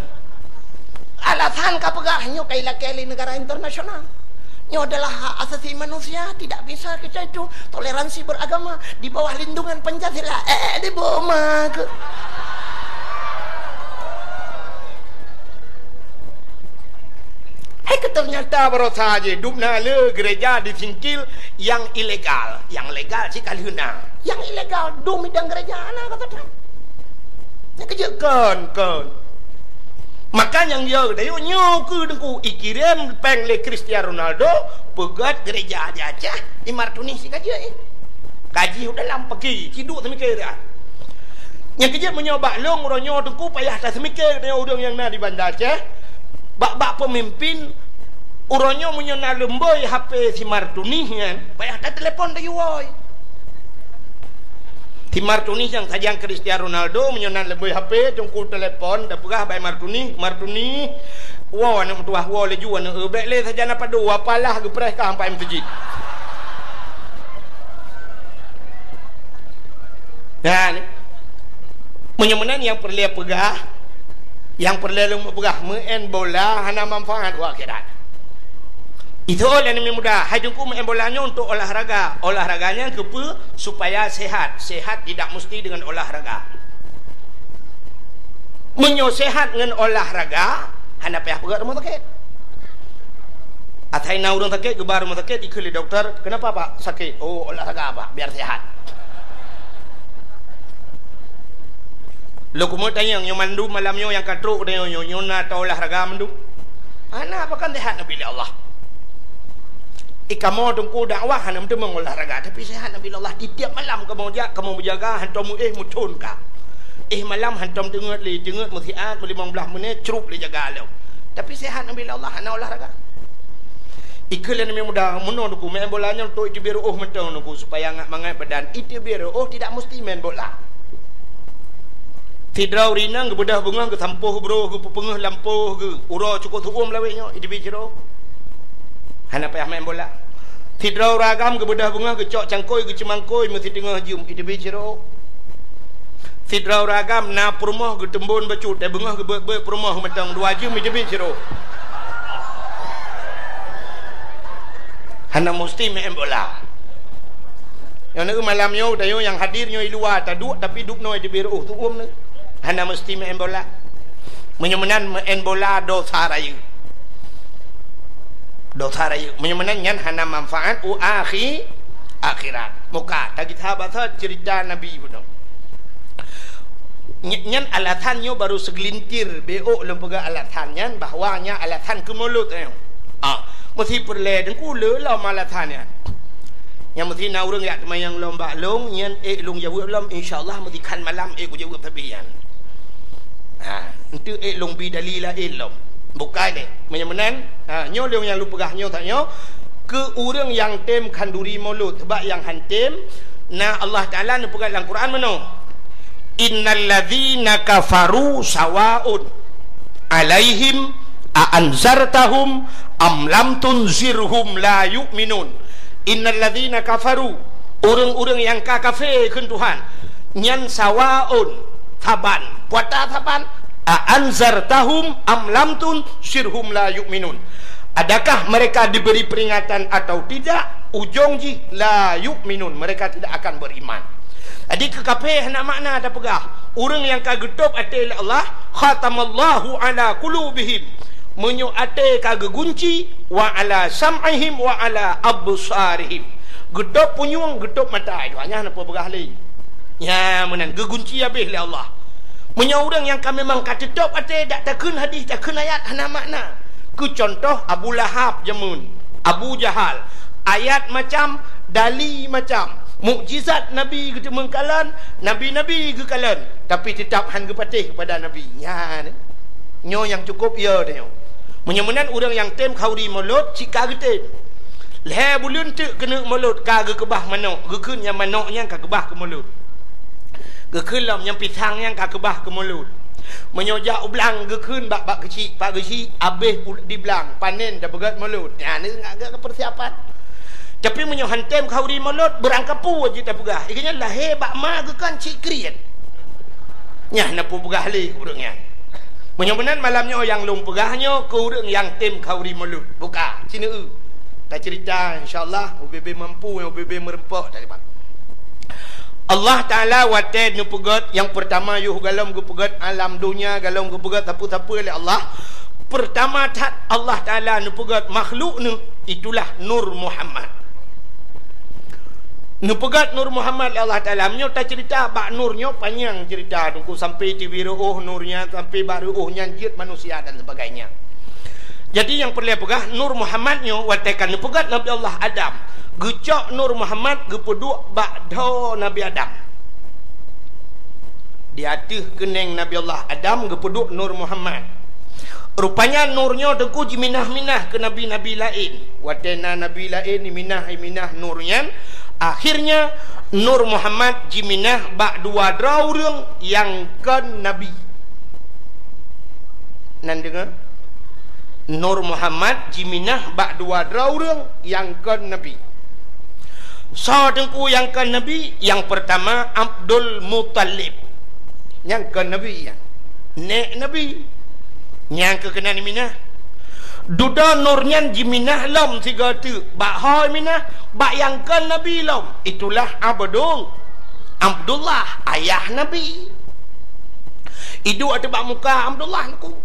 Alasan ka peugah nyoe ka ilakée lé negara internasional. Nyoe adalah hak asasi manusia, tidak bisa kita itu toleransi beragama di bawah lindungan Pancasila. Eh, di boma ke? Hai ke ternyata barosa je dub na le gereja di Singkil yang ilegal, yang legal cit ka lheueh na. Yang ilegal dum idang gereja na kata. Nyang keu jeuet kon, kon. Maka nyang yo dayo nyoe keu teungku ikirém péng lé Cristiano Ronaldo peugét gereja di Aceh, i Martuni si ka jeuet. Ka jih u dalam peuki, ciduek seumiké dah. Nyang keu jeuet meunyoe bak lôn uroe nyoe teungku payah taseumiké deungon ureuëng nyang na di Banda Aceh, bak-bak peumimpin uroe nyoe meunyoe na leumboi HP si Martuni nyan, payah tatelepon tayue woe. Si Martuni nyang sajan Cristiano Ronaldo meunyoe na leumboi HP teungku telepon tapeugah bak Martuni, Martuni, woe aneuëk meutuwah, woe laju aneuëk, bék lé sajan apa do, apalah geupreh ka ampai meuseujid. Nah, ni. Meunyoe meunan nyang peureulée peugah, nyang peureulée lôn peugah, meu'en bola hana manfaat u akhirat. Itu lé aneuk muda, hai teungku meu'en bola nyoe untuk olahraga. Olahraga nyan keupeue? Supaya sehat. Sehat tidak mesti dengan olahraga. Meunyoe sehat ngon olahraga, hana payah peugét rumoh sakét. Asai na ureuëng sakét, geuba rumoh sakét, ikheun lé dokto, "Kenapa, Pak, sakit?" "Oh, olahraga, Pak, biar sehat." Lôn keumeung tanyong, nyoe mandum malam nyoe nyang ka trok tanyoe nyoe, nyoe na taolahraga mandum? Hana, pakon sehat Nabi lé Allah. I kamoe teungku dakwah hana meuteumé olahraga, tapi sehat Nabi lé Allah. Tiep-tiep malam kamoe jak, kamoe meujaga, hantom meuéh meuthon ka. Éh malam hantom teungeut lé, teungeut meusiat, meulimong blaih menit, crup lé jaga lom. Tapi sehat Nabi lé Allah, hana olahraga. Ikheun lé aneuk muda, meunoe teungku, main bola nyoe untuk iteubiet reuôh mantong teungku, supaya ngat mangat badan. Iteubiet reuôh tidak mesti main bola. Sidroe ureueng inong geubeudôh beungoh, geusampôh broh, geupeupeungeuh lampôh geuh, uroe cukôp seu-uem lawét nyoe, iteubiet sidroe. Hana payah main bola. Sidroe ureueng agam geubeudôh beungoh, geucok cangkôi, geuceumangkôi, meusiteungoh jeuem, iteubiet sidroe. Sidroe ureueng agam na peurumoh geuteumbon bacut, eh, beungoh geubeuet-beuet peurumoh mantong dua jeuem, iteubiet sidroe. Hana musti main bola. Nyoe neueu malam nyoe, tanyoe nyang hadir nyoe i luwa taduek, tapi dubnoe iteubiet reuôh, seu-uem neueu. Hana musti main bola. Meunyoe meunan main bola dosa rayeuk. Dosa rayeuk. Meunyoe meunan nyan hana manfaat u akhi-, akhirat. Muka, tagita basa cerita Nabi bunoe. Ny-, nyan alasan nyoe baru segelintir, beuôk lôn peugah alasan nyan, bahwa nyan alasan keu mulod nyoe. Ah, meusi peureulée teungku le lom alasan nyan. Nyang meusi na ureueng jak teumayang lom bak lôn, nyan ék lôn jaweueb lom, insya Allah meusi khan malam ék kujaweueb sabe nyan. Ha, enteuk ék lôn bi dali laén lom. Bukai lé. Meunyoe meunan, ha, nyoe lôn nyang lôn peugah nyoe that nyoe, keu ureueng nyang tem khanduri mulod, sabab nyang han tem, na Allah Taala neupeugah lam Quran meunoe, "Innal ladzina kafaru sawaun alaihim a anzartahum am lam tunzirhum la yu'minun." Innal ladzina kafaru, ureueng-ureueng nyang ka kafé kheun Tuhan, nyan sawaun, saban, puata saban, a anzartahum am lam tunzirhum la yu'minun. Adakah mereka diberi peringatan atau tidak, ujong jih la yu'minun, mereka tidak akan beriman. Jadi keu kafé hana makna tapeugah. Ureueng nyang ka geutôb até lé Allah, khatamallahu ala qulubihim. Meunyoe até ka geugunci, wa ala sam'ihim wa ala absarihim. Geutôb punyueng, geutôb mata, itu hanya hana peugah lé. Nya meunan geugunci habéh lé Allah. Meunyoe ureueng nyang ka memang ka teutôb até, dak takheun hadis, takheun ayat, hana makna. Keu cuntoh Abu Lahab jameun, Abu Jahal, ayat macam, dali macam, mukjizat Nabi geuteumeung kalon, nabi-nabi geukalon, tapi teutap han geupatéh keupada Nabi. Nyan, nyoe nyang cukôp yo tanyoe. Meunyoe meunan ureueng nyang tem khanduri mulod, cit ka geutem. Lhée buleuen teuk keuneuk mulod ka geukeubah manok, geukheun nyang manok nyan ka keubah keu mulod. Geukheun lom nyang pisang nyan ka keubah keu mulod. Meunyoe jak u blang geukheun bak, bak geuchik, pak geuchik, abéh u-, di blang, panen tapeugét mulod. Nyan ngat geuh keu persiapan. Tapi meunyoe han tem khanduri mulod, beurangkapeue jeuet tapeugah. Ikeu nyan lahé bak ma geukheun cit kriet. Nyan na peugah lé ureueng nyan. Meunyoe meunan malam nyoe nyang lôn peugah nyoe keu ureueng nyang tem khanduri mulod. Buka, sineue. Tacerita, insya Allah, ubé-bé mampu, ubé-bé meureumpok tadi, Pak. Allah Taala watée neupeugét nyang peurtama yoh golom geupeugét alam donya, golom geupeugét sapeue-sapeue lé Allah. Peurtama that Allah Taala neupeugét makhluk neuh, itulah Nur Muhammad. Neupeugét Nur Muhammad lé Allah Taala. Meunyoe tacerita bak Nur nyoe panyang cerita, teungku, sampai tibi reuôh Nur nyan, sampai bak reuôh nyan jeuet manusia dan sebagainya. Jadi nyang peureulée peugah, Nur Muhammad nyoe watée ka neupeugét Nabi Allah Adam, geucok Nur Muhammad geupeuduek bak dhoe Nabi Adam. Di ateueh keunéng Nabi Allah Adam geupeuduek Nur Muhammad. Rupanya Nur nyoe teungku jiminah-minah keu nabi-nabi laén. Watée na nabi laén jiminah-minah Nur nyan, akhirnya Nur Muhammad jiminah bak dua droe ureuëng nyang kon nabi. Nan deungoe? Nur Muhammad jiminah bak dua droe ureuëng nyang kon nabi. Soe teungku nyang kon nabi? Nyang peurtama Abdul Muthalib. Nyang kon nabi nyan. Nék nabi. Nyang keuh keunan jiminah. Dudoe Nur nyan jiminah lom sigoe teuk. Bak ho jiminah? Bak nyang kon nabi lom. Itulah Abdul, Abdullah, ayah nabi. Iduek ateueh bak muka Abdullah teungku.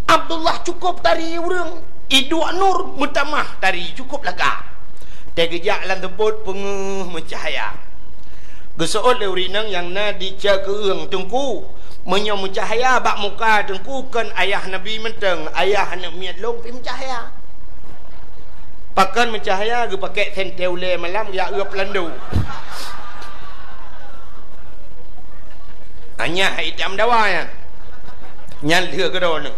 Abdullah cukôp tari ureuëng. Iduek Nur meutamah tari cukôp lagak. Teugeujak lam teupot peungeuh meucahya. Geuseuôt lé ureuëng inong nyang na di Cakeueng teungku. Meunyoe meucahya bak muka Teungku, kon ayah Nabi mantong, ayah aneuk miet lôn pih meucahya. Pakon meucahya, geupakék sentée ulée malam, geujak uep lando. Anyah itam dawa nyan. Nyan lheueh keudroe nyoe.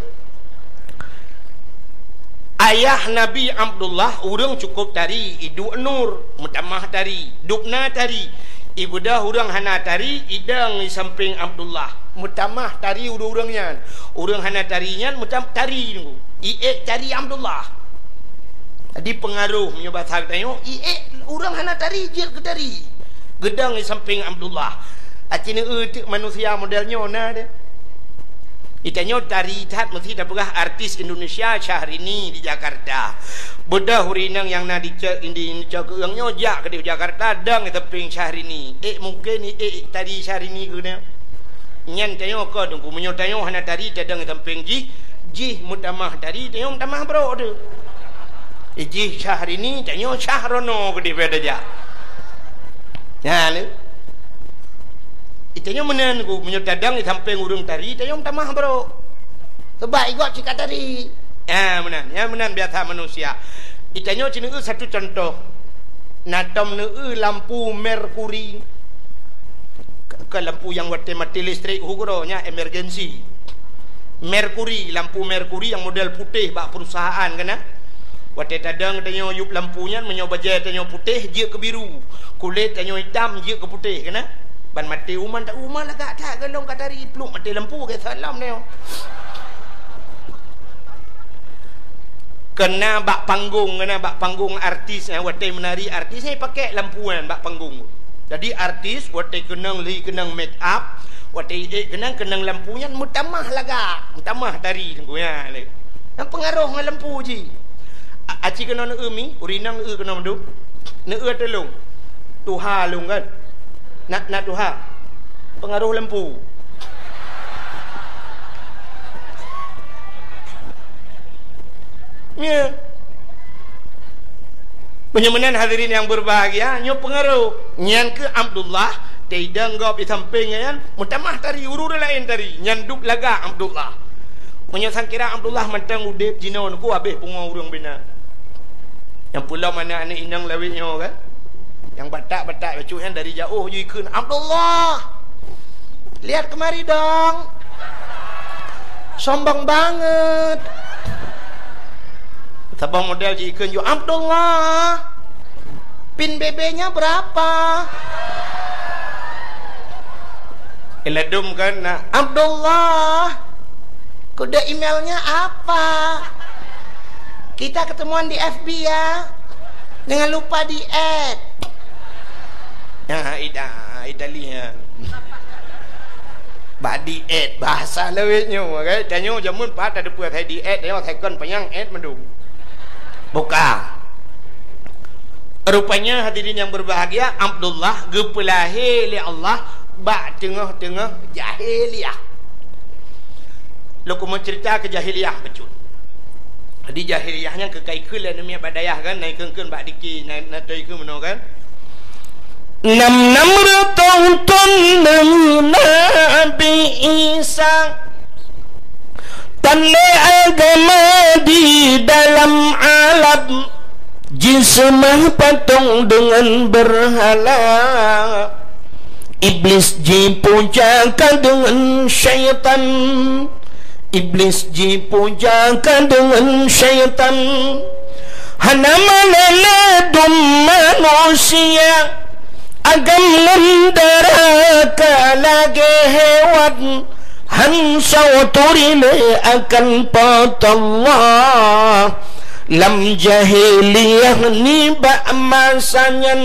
Ayah Nabi Abdullah ureuëng cukôp tari, iduek nur, meutamah tari, dubna tari. Ibeudôh ureuëng hana tari, idong di sampéng Abdullah, meutamah tari ureuëng-ureuëng nyan. Ureuëng hana tari nyan meutam-, tari nunggu. Iék tari Abdullah. Jadi peungaroh meunyoe basa geutanyoe, iék ureuëng hana tari jeuet keu tari. Geudong di sampéng Abdullah. Aci neueu teuk manusia model nyoe na deh. Itanyoe tari that meusti tapeugah artis Indonesia Syahrini di Jakarta. Beudôh ureuëng inong nyang na di ce-, di, di cok keueung nyoe jak keudeh Jakarta dong di sampéng Syahrini. Ék mungken ék tari Syahrini keu nyoe. Nyan tanyoe kon Teungku, meunyoe tanyoe hana tari tadong di sampéng jih, jih meutamah tari, tanyoe meutamah brok teuh. Jih Syahrini, tanyoe Syahrono keudeh pada jak. Nyan lé. Itanyoe meunan Teungku, meunyoe tadong di sampéng ureuëng tari, tanyoe meutamah brok. Sebab igob cit ka tari. Ya, meunan. Ya, meunan biasa manusia. Itanyoe ci neueu satu contoh. Na tom neueu lampu merkuri. Ke, ke lampu nyang watée maté listrik ukeue nyan emergency. Merkuri, lampu merkuri nyang model putéh bak perusahaan kana. Watée tadong tanyoe yup lampu nyan, meunyoe bajée tanyoe putéh, jeuet keu biru. Kulét tanyoe itam, jeuet keu putéh kana. Ban maté uma, tak uma lagak that golom ka tari pluek maté lampu ke salam nyoe. Kena bak panggung, kena bak panggung artis, eh, watée meunari artis, eh, pakai lampu nyan bak panggung. Jadi artis watée keunong lhi keunong make up, watée ék keunong keunong lampu nyan meutamah lagak, meutamah tari Teungku nyan lé. Nyan peungaroh ngon lampu jih. A-, aci keunoe neueu mi, ureuëng inong neueu keunoe mandum. Neueu tulông. Tuha lôn kan. Nak, nak tuha. Peungaroh lampu. Ya. Meunyoe meunan hadirin nyang berbahagia, nyoe peungaroh. Nyan keuh Abdullah, teidong gob di sampéng nyan, meutamah tari, ureuëng laén tari, nyan duek lagak Abdullah. Meunyoe sangkira Abdullah mantong udeb jinoe Teungku, habéh pungo ureuëng bina. Nyang peulom aneuk-aneuk inong lawét nyoe kan? Nyang batak-batak bacut nyan dari jaoh jikheun, "Abdullah! Lihat kemari dong! Sombong banget!" Saboh model jikheun ju, "Abdullah! Pin B B-nya berapa?" Iladum kan, nak, "Abdullah!" Kode emailnya apa? Kita ketemuan di F B ya. Jangan lupa di-add. Ya, ida, ida lihat. Bak di-add, bahasa lawét nyoe, kan? Tanyoe jameun pat ada peue saya di-add, tanyoe second panyang add mandum. Buka. Rupanya hadirin yang berbahagia, Abdullah geupeulahé lé Allah bak teungoh-teungoh jahiliyah. Lôn keumeung cerita keu jahiliyah bacut. Jadi jahiliyah nyan keu ka ikheun lé aneuk miet bak dayah kan, na ikheun-kheun bak diki, na, na toe ikheun meunoe kan. Nam-nam reutôh thon deungon Nabi Isa, tan lé agama di dalam alam, jiseumah patong deungon beurhala. Iblis jipuja ka deungon syaitan. Iblis jipuja ka deungon syaitan. Hana malée ladum manusia, agam ngon dara ka lagée hewan. Han soe turi lé akan Po teu Allah. Lam jahiliyah nibak masa nyan,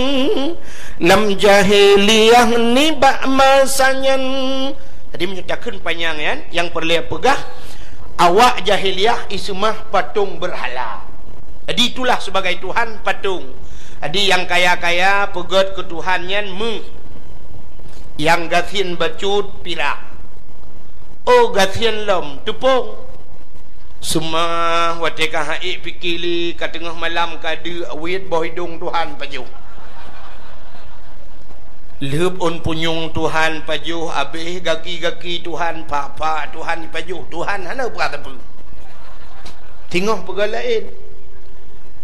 lam jahiliyah nibak masa nyan. Jadi meunyoe takheun panyang nyan, nyang peureulée peugah, awak jahiliyah iseumah patong beurhala. Jadi itulah sebagai tuhan patong. Jadi nyang kaya-kaya peugét keu tuhan nyan méuh, nyang gasien bacut pirak. Oh gasien lom teupông. Seumah watée ka haiek pike lé, ka teungoh malam ka deuk, wét boh idong tuhan pajoh. Lheueh ôn punyueng Tuhan pajoh, abéh gaki-gaki Tuhan, pha-pha Tuhan pajoh, Tuhan hana peugah sapeue. Singoh peugah laén.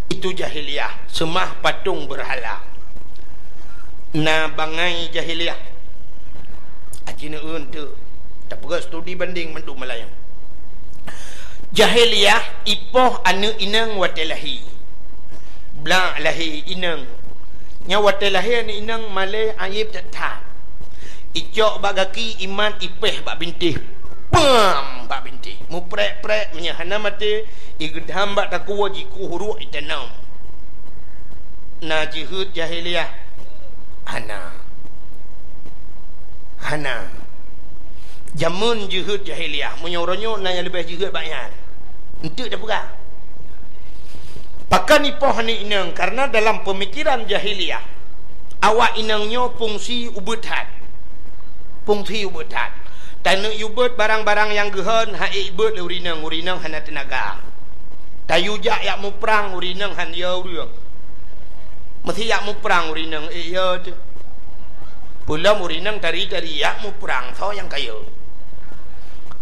Itu jahiliyah, seumah patong beurhala. Na bangai jahiliyah. Aci neueun teuk. Tapeugah studi bandeng mandum malam nyoe. Jahiliyah ipoh aneuëk inong watée lahé. Blak lahé inong. Nyan watée lahé aneuëk inong malée ayeb that-that. Icok bak gaki, imat, ipéh bak bintéh. Pam! Bak bintéh. Muprek-prek, meunyoe hana maté, igeudam bak takue, jikueh uruek, itanom. Na jeuheut jahiliyah? Hana. Hana. Jameun jeuheut jahiliyah, meunyoe uroe nyoe na nyang leubeh jeuheut bak nyan. Eunteuk tapeugah. Pakon ipoh aneuëk inong? Karena dalam peumikiran jahiliyah, awak inong nyoe fungsi ubeut that. Fungsi ubeut that. Taneuk yue beuet barang-barang nyang geuhon, han ék beuet lé ureuëng inong, ureuëng inong hana teunaga. Tayue jak yak muprang, ureuëng inong han yo ureuëng. Meusé yak muprang ureuëng inong, ék yo teuh. Peulom ureuëng inong tari-tari yak muprang, soe nyang ka yo.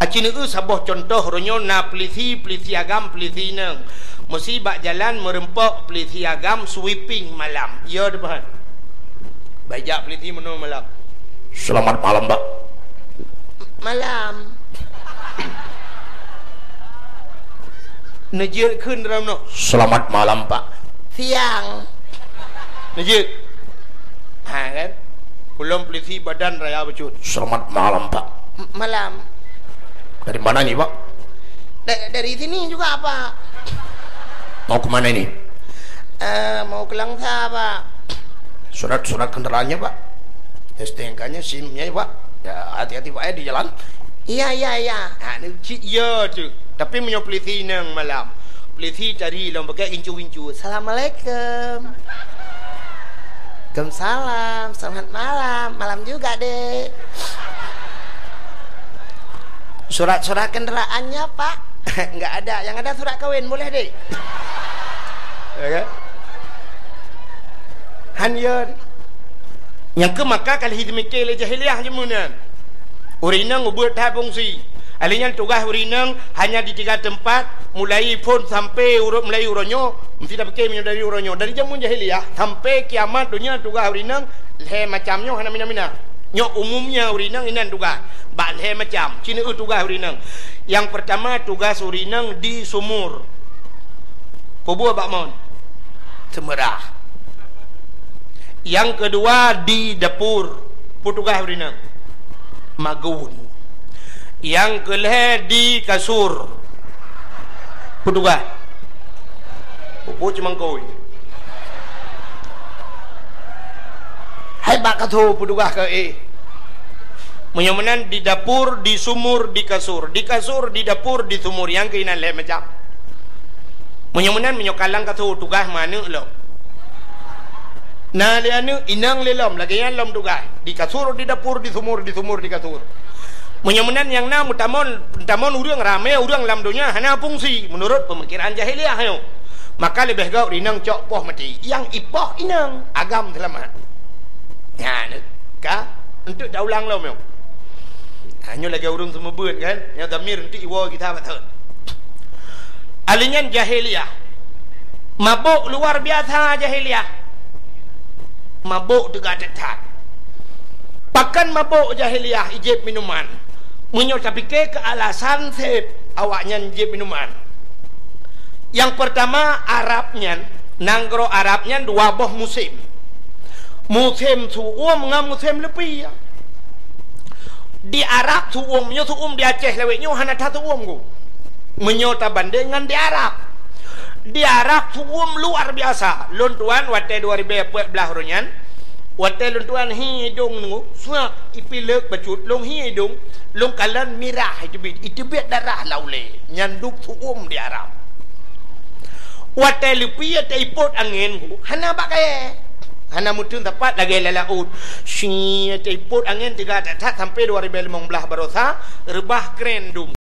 Aci neueu saboh cuntoh, uroe nyoe na peulisi, peulisi agam, peulisi inong. Meusé bak jalan meureumpok peulisi agam sweeping malam. Yo teuh, bah. Bak jak peulisi meunoe malam. Selamat malam, Pak. Malam. Neujeuet kheun dalam nyoe. Selamat malam, Pak. Siang. Neujeuet. Ha, kan? Peulom peulisi badan raya bacut. Selamat malam, Pak. M-, malam. Dari mana ini, Pak? Da-, dari sini juga, Pak. Mau ke mana ini? Eh, mau ke Langsa, Pak. Surat-surat kendaraannya, Pak. S T N K-nya, SIM-nya, Pak. Ya, hati-hati, Pak, eh, di jalan. Iya, iya, iya. Ha, ni cit ya tu. Tapi meunyoe peulisi inong malam, peulisi tari lom pakai gincu-gincu. Assalamualaikum. Waalaikumsalam. Selamat malam. Malam juga, Dek. Surat-surat kendaraannya, Pak? Enggak ada. Yang ada surat kawin. Boleh, Dek? Ya kan? Han yo. Nyang keu maka ka lheueh jimike lé jahiliyah jameun nyan. Ureuëng inong ubeut that fungsi. Ahli nyan tugaih ureuëng inong hanya di tiga teumpat, mulai phon sampai uroe, mulai uroe nyoe, meusti tapike meunyoe dari uroe nyoe. Dari jameun jahiliyah sampai kiamat donya tugaih ureuëng inong lhée macam nyoe hana mina-mina. Nyoe umumnya ureuëng inong inan tugaih. Bak lhée macam, ci neueu tugaih ureuëng inong. Nyang peurtama tugaih ureuëng inong di sumur. Peue buet bak mon? Seumeurah. Nyang keudua di dapur. Peue tugaih ureuëng inong? Magun. Nyang keulhée di kasur. Peue tugaih? Peue buet cumangkôi. Hai bak kasur peue tugaih keu éh. Meunyoe meunan di dapur, di sumur, di kasur. Di kasur, di dapur, di sumur. Nyang keu inan lhée macam. Meunyoe meunan, meunyoe ka lam kasur tugaih meuaneuk lom. Na lé aneuk, inong lé lom, lagée nyan lom tugaih. Di kasur, di dapur, di sumur, di sumur, di kasur. Meunyoe meunan nyang na meutamon, meutamon ureuëng ramé, ureuëng lam donya hana fungsi meunurot peumikiran jahiliyah nyoe. Maka leubeh gét inong cok poh maté. Nyang ipoh inong, agam seulamat. Nyan ka, eunteuk taulang lom nyoe. Ha, nyoe lagée ureuëng seumeubeuet kan, nyang damir eunteuk iwoe gita bak thon. Ahli nyan jahiliyah. Mabök luar biasa jahiliyah. Mabök teuga that-that. Pakon mabök jahiliyah ijép minuman? Meunyoe tapike keu alasan seb awaknyan jép minuman. Nyang peurtama, Arab nyan, nanggroe Arab nyan dua boh musém. Musém su'uem ngon musém leupie. Di Arab su'uem, meunyoe su'uem di Aceh lawét nyoe hana that su'uem ku. Meunyoe tabandeng ngon di Arab. Di Arab su'uem luar biasa. Lôn tuan watée dua ribée peuet blaih uroe nyan, watée lôn tuan hi idong nyoe, suak ipilek bacut, lôn hi idong, lôn kalon mirah iteubiet, iteubiet darah lam ulée. Nyan dub su'uem di Arab. Watée leupie taipot angén, hana bak kayée. Hana meuteun sapat lagée lam laôt. Shi, taipot angén teuga that-that sampai dua ribée limong blaih baroesa, reubah kren dum.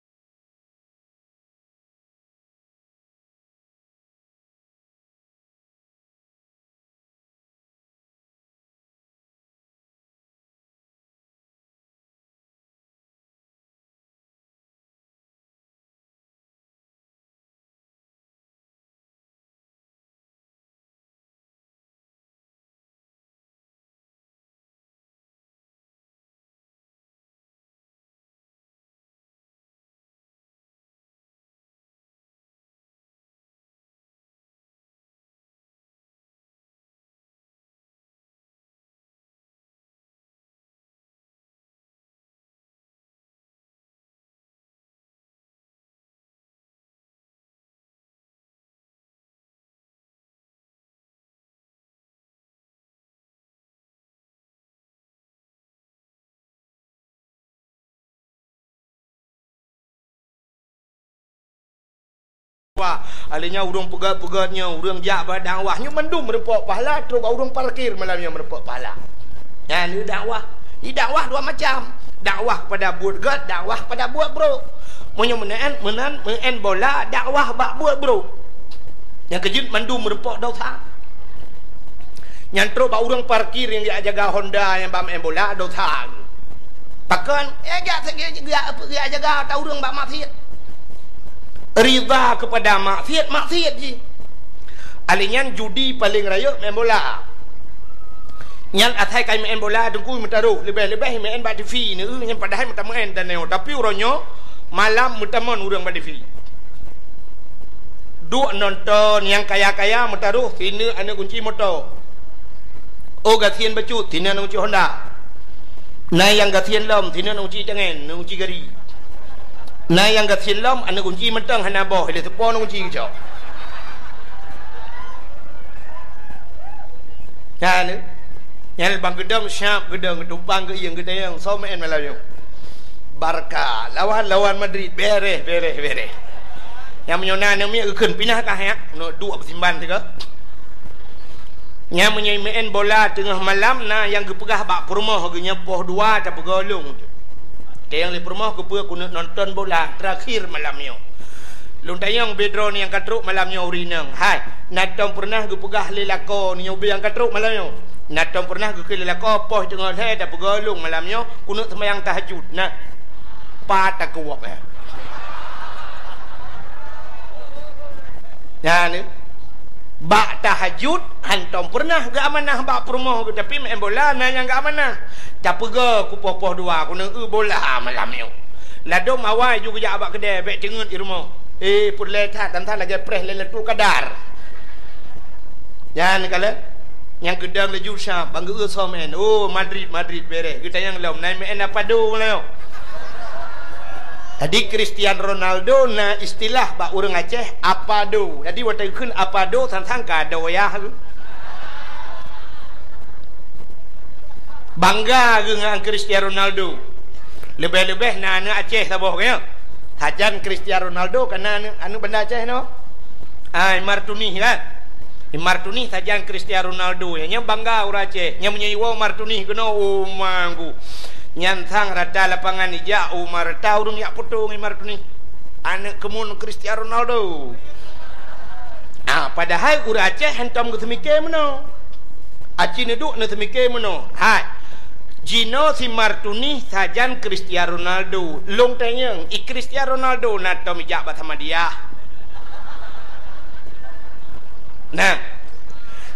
Wah, alèh nyan ureueng peugèt-peugèt nyoe, ureueng jak bak dakwah nyoe mandum meurumpok pahala, trok bak ureueng parkir malam nyoe meurumpok pahala. Nyan dakwah. Di dakwah dua macam. Dakwah pada buet gèt, dakwah pada buet brôk. Meunyoe meunan, meunan, meu'en bola, dakwah bak buet brôk. Nyang keujeuet mandum meurumpok dosa. Nyan trok bak ureueng parkir nyang jak jaga Honda nyang bak meu'en bola, dosa. Pakon? Eh, jak, jak, jak, jak jaga ata ureueng bak maksiet. Ridha kepada maksiet, maksiet jih. Alèh nyan judi paleng rayeuk meu'en bola. Nyan asai ka meu'en bola teungku meutarôh, leubeh-leubeh meu'en bak T V nyoe, nyan padahai meutameu'en tanyoe, tapi uroe nyoe malam meutamon ureueng bak T V. Duek nonton nyang kaya-kaya meutarôh sineuk aneuk gunci moto. Oh gasien bacut sineuk aneuk gunci Honda. Na nyang gasien lom sineuk aneuk gunci tangen, aneuk gunci gari. Na nyang gasien lom aneuk gunci mantong hana boh, lé seupôt aneuk gunci geucok. Nyan, nyan bang geudong siap geudong geutumpang geuieng geutanyong soe meu'en malam nyoe. Barca lawan, lawan Madrid, bereh, bereh, bereh. Nyang meunyoe na aneuk miet geukheun pinah kah nyak, meunoe duek beusimban sigoe. Nyang meunyoe meu'en bola teungoh malam na nyang geupeugah bak peurumoh geuh nyoe poh dua tapeugoe lôn. Tanyong lé peurumoh keupeue keuneuk nonton bola terakhir malam nyoe. Lôn tanyong bak droeneuh nyang ka trok malam nyoe ureueng inong. Hai, na tom peureunah geupeugah lé lakoe nyoe ubé nyang ka trok malam nyoe? Na tom peureunah geukheun lé lakoe poh teungoh lhèe tapeugoe lôn malam nyoe keuneuk seumayang tahajud? Na. Pat takeuwok, eh. Nyan, eh. Bak tahajud, hantom peureunah geuamanah bak peurumoh geuh, tapi meu'en bola na nyang geuamanah. Tapeugoe kupoh-poh dua, keuneuk eu bola malam nyoe. Ladôm awai ju geujak bak keudè, bèk teungeut di rumoh. Eh, peureulèe that, dan that lagèe preh Lailatul Qadar. Nyan kalon. Nyang geudong laju sab, bang geu-eu soe meu'en. Oh, Madrid, Madrid bereh. Geutanyong lom, na meu'en Apado nyoe? Jadi, Cristiano Ronaldo na istilah bak ureueng Aceh, Apado. Jadi, watèe geukheun Apado, sang-sang ka ado yah geuh. Bangga geuh ngon Cristiano Ronaldo. Leubeh-leubeh na aneuk Aceh saboh, ka nyo. Sajan Cristiano Ronaldo, ka na aneuk, aneuk Banda Aceh nyoe. Ah, Imar Tunih kan? Imar Tunih sajan Cristiano Ronaldo. Nyan, nyan bangga ureueng Aceh. Nyan meunyoe iwoe Imar Tunih keunoe, oh, manggu. Nyan sang rata lapangan ijak, oh, ma rata ureueng jak poto ngon Imar Tunih. Aneuk keumun Cristiano Ronaldo. Ah, padahai ureueng Aceh hantom geuseumike meunoe. Aci neuduek neuseumike meunoe. Hai. Jinoe si Imar Tunih sajan Cristiano Ronaldo. Lôn tanyong, i Cristiano Ronaldo na tom ijak bak Samadiyah? Nah,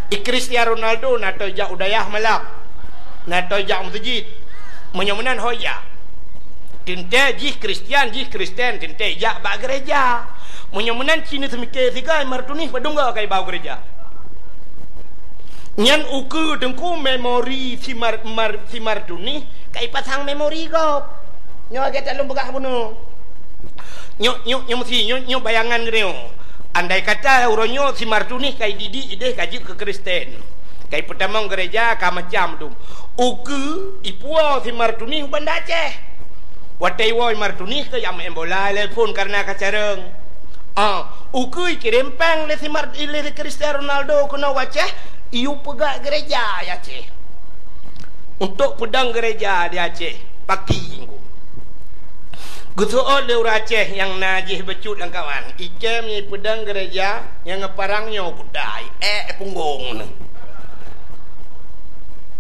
i Cristiano Ronaldo na tom ijak u dayah malam. Na tom ijak u meuseujid. Meunyoe meunan ho ijak. Teuntèe jih Kristian, jih Kristen, teuntèe ijak bak geureja. Meunyoe meunan ci neuseumike sigoe Imar Tunih padum goe ka iba u geureja. Nyan ukeue teungku memori si Imar, Imar, si Imar Tunih ka ipasang memori gob. Nyoe lagèe that lôn peugah bunoe. Nyoe, nyoe, nyoe meusi, nyoe, nyoe bayangan geutanyoe. Andai kata uroe nyoe si Imar Tunih ka ididik idéh ka jeuet keu Kristen, ka ipeutamong geureja ka macam dum. Ukeue ipuwoe si Imar Tunih u Banda Aceh. Watèe iwoe Imar Tunih keu jak meu'en bola lé phôn kareuna ka carông. Ah, ukeue ikirém pèng lé si Imar, lé, lé Cristiano Ronaldo keunoe u Aceh, iyue peugah geureja di Aceh. Untuk peudong geureja di Aceh, paki jingku. Geuseuôt lé ureueng Aceh nyang na jih bacut lam kawan, icém nyan ipeudong geureja nyang ngon parang nyoe kutai, ék punggong nyoe.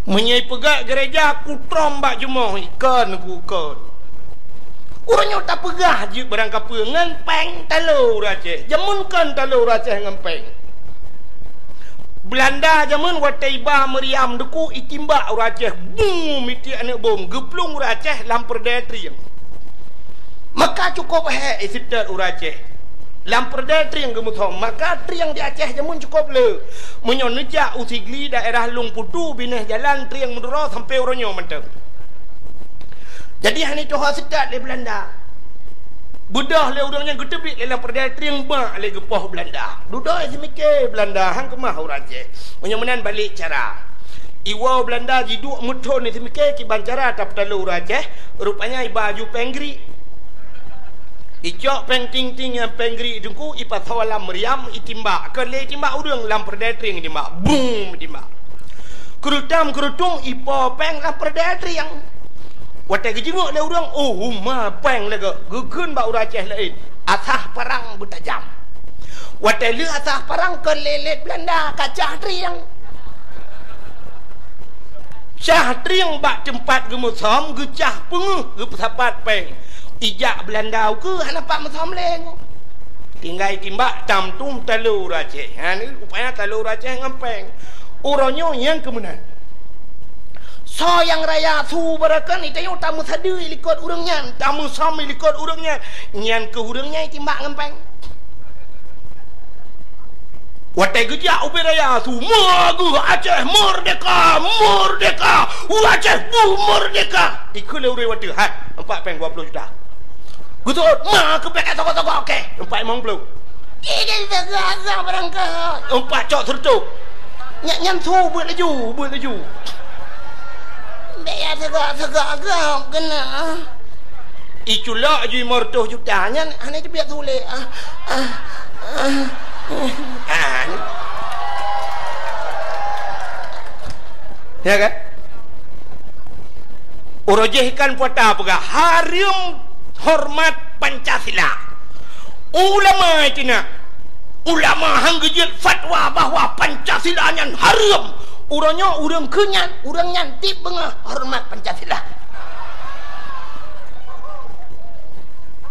Meunyoe ipeugah geureja kutrom bak jumoh, ikon ku kon. Ureueng nyoe tapeugah jeuet barang kapeue ngon pèng talo ureueng Aceh. Jameun kon talo ureueng Aceh ngon pèng. Beulanda jameun watèe iba meuriam deuku itimbak ureueng Aceh, bum, mitiek aneuk bom, geuplueng ureueng Aceh lam peureudèe trieng. Maka cukôp hék iseutôt ureueng Aceh. Lam peureudèe trieng geumuthom, maka trieng di Aceh jameun cukôp le. Meunyoe neujak u Sigli daerah Lueng Putu binéh jalan trieng meuduro sampoe uroe nyoe mantong. Jadi hana jituho seutôt lé Beulanda. Beudôh lé ureueng nyan geuteubiet lé lam peureudèe trieng bak lé geupoh Beulanda. Dudoe seumike Beulanda han keumah ureueng Aceh. Meunyoe meunan balek cara. Iwoe Beulanda jiduek meuthon seumike kiban cara tapeutalo ureueng Aceh, rupanya iba aju pèng grik. Icok péng ting-ting nyang péng gri teungku, ipasoe lam meriam, itimbak. Kon lé itimbak ureuëng, lam peureudèe trieng itimbak. Bum, itimbak. Keurutam-keurutung ipo péng lam peureudèe trieng. Watèe geujingok lé ureuëng, oh, uma péng lagèe geukheun bak ureuëng Aceh laén. Asah parang beutajam. Watèe lheueh asah parang kon lé lét Beulanda, kacah trieng. Cah trieng bak teumpat geumeusom, geucah peungeuh, geupeusapat péng. Ijak Beulanda ukeue hana pat meusom lé ngon. Tinggai timbak tam tum talo ureuëng Aceh. Ha, ni rupanya talo ureuëng Aceh ngon péng. Uroe nyoe nyang keumeunan. Soe nyang raya su beureukan, itanyoe tameusadeue likot ureuëng nyan, tameusom likot ureuëng nyan. Nyan keuh ureuëng nyan itimbak ngon péng. Watèe geujak ubé raya su, "Ma geuh Aceh merdeka, merdeka, Aceh bu merdeka." Ikheun lé ureuëng watèe, "Hai, empat péng dua puluh juta." Geuseuôt, "Ma keuh bèk ka sogok-sogok kèe, empat limong ploh." Ih, dia sogok-sogok barangkaho. Empat cok seureutôh. Nyan, nyan su beuet laju, beuet laju. Bèk ya sogok-sogok gob keunoe. Iculok ju lima ratus juta nyan hana teubiet su lé. Ah, ah, ah. Ah, ni. Ya kan? Uroe jih kan puata peugah, hareuem hormat Pancasila. Ulama itina, ulama han geujeuet fatwa bahwa Pancasila nyan hareuem. Uroe nyoe ureuëng keu nyan, ureuëng nyan tieb beungoh hormat Pancasila.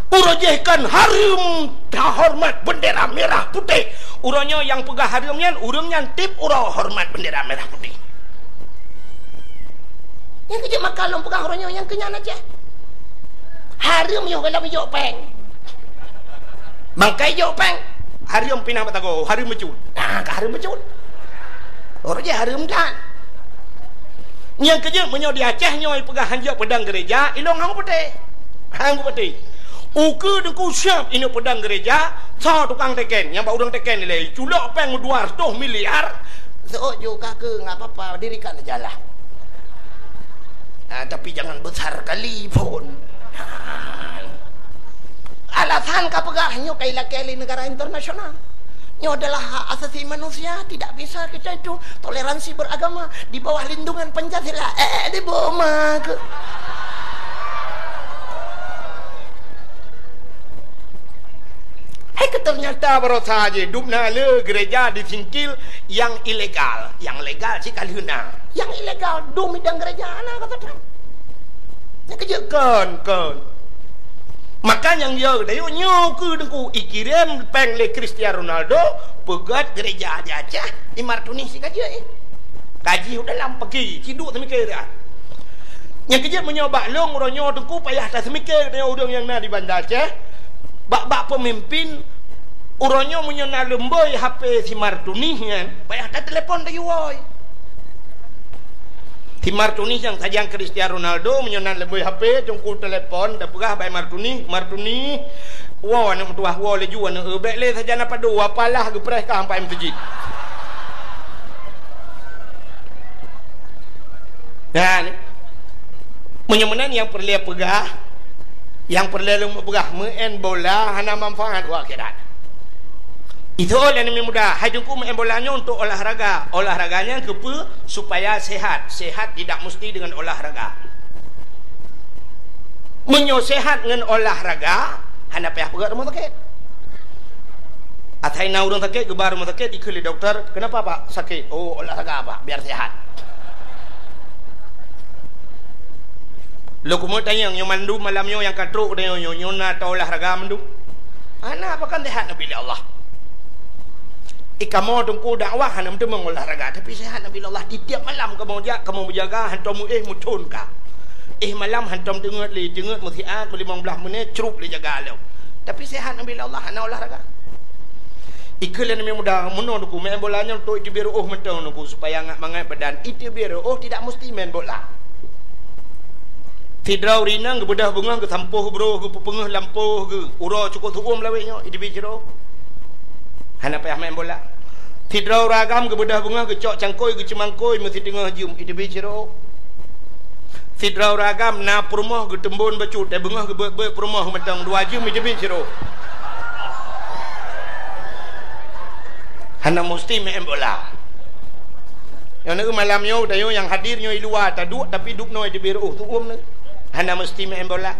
Uroe jih kan hareuem tahormat bendera merah putih. Uroe nyoe nyang peugah hareuem nyan, ureuëng nyan tieb uroe hormat bendera merah putih. Nyang keu jeuet maka lôn peugah uroe nyoe nyang keu nyan Aceh. Hareuem yoh gohlom ijok péng. Bangkai jok péng. Hareuem pinah batago, hareuem meucut. Nah, ka hareuem meucut. Uroe jih hareuem that. Nyang keu jeuet meunyoe di Aceh nyoe ipeugah hanjeuet peudong gereja, ilong hang putih. Hang putih. Ukeue teungku siab inoe peudong gereja, soe tukang teken, nyang bak ureuëng teken ilée, culok péng dua ratus miliar, Seuôt ju ka keu, nggak apa-apa, dirikan aja lah. Ah, tapi jangan besar kali pun. Ah. Alasan ka peugah nyoe kai lakée lé negara internasional. Nyoe adalah hak asasi manusia, tidak bisa kita itu toleransi beragama di bawah lindungan Pancasila. Eh, di bawah ke? Hai, keu teunyata barosa jih, dum na le gereja di Singkil nyang ilegal, nyang legal cit ka lheueh na. Nyang ilegal dum idang gereja hana ka that. Nyang keu jeuet kon, kon. Maka nyang yo dayu nyoe keu deungku ikirém péng lé Cristiano Ronaldo, peugét gereja di Aceh, i Martunih si ka jeuet, eh. Ka jih u dalam peuki, ci duek teumikir dah. Nyang keu jeuet meunyoe bak lôn uroe nyoe teungku payah taseumikir tanyoe ureuëng nyang na di Banda Aceh, bak-bak peumimpin uroe nyoe meunyoe na leumboi H P si Martunih nyan, payah tatelepon tayue woe. Si Martunih nyang sajan Cristiano Ronaldo meunyoe na leumboi H P teungku telepon tapeugah bak Martunih, "Martunih, woe aneuk meutuwah, woe laju aneuk eu, bék lé sajan apa doa, apalah geupreh ka ampai meuseujid." Nyan, meunyoe meunan nyang peureulée peugah, nyang peureulée lôn peugah, meu'en bola hana manfaat u akhirat. Itu lé aneuk muda, hai teungku meu'en bola nyoe untuk olahraga. Olahraga nyan keupeue? Supaya sehat. Sehat tidak mesti dengan olahraga. Meunyoe sehat ngon olahraga, hana payah peugét rumoh sakét. Asai na ureuëng sakét, geuba rumoh sakét, ikheun lé dokto, "Kenapa, Pak, sakit?" "Oh, olahraga, Pak, biar sehat." Lôn keumeung tanyong, nyoe mandum malam nyoe nyang ka trok nyoe, nyoe, nyoe na taolahraga mandum? Hana, pakon sehat neubi lé Allah. I kamoe teungku dakwah hana meuteumong olahraga, tapi sehat neubi lé Allah. Tiep-tiep malam kamoe jak, kamoe meujaga, hantom meuéh meuthon ka. Éh malam hantom teungeut lé, teungeut meusiat, meulimong blaih menit, crup lé jaga lom. Tapi sehat neubi lé Allah, hana olahraga. Ikheun lé aneuk muda, meunoe teungku, main bola nyoe untuk iteubiet reuôh mantong teungku, supaya ngat mangat badan. Iteubiet reuôh tidak mesti main bola. Sidroe ureuëng inong geubeudoh beungoh, geusampôh broh, geupeupeungeuh lampôh geuh. Uroe cukôp seu-uem lawét nyoe, iteubiet sidroe. Hana payah main bola. Sidroe ureuëng agam geubeudoh beungoh, geucok cangkôi, geuceumangkôi, meusiteungoh jeuem, iteubiet sidroe. Sidroe ureueng agam na peurumoh geuteumbon bacut, eh, beungoh geubeuet-beuet peurumoh mantong dua jeuem jeuet sidroe. Hana musti meu'en bola. Nyoe neueu malam nyoe, tanyoe nyang hadir nyoe i luwa taduek, tapi dubnoe teubiet reu'oh teu'uem neueu. Hana musti meu'en bola.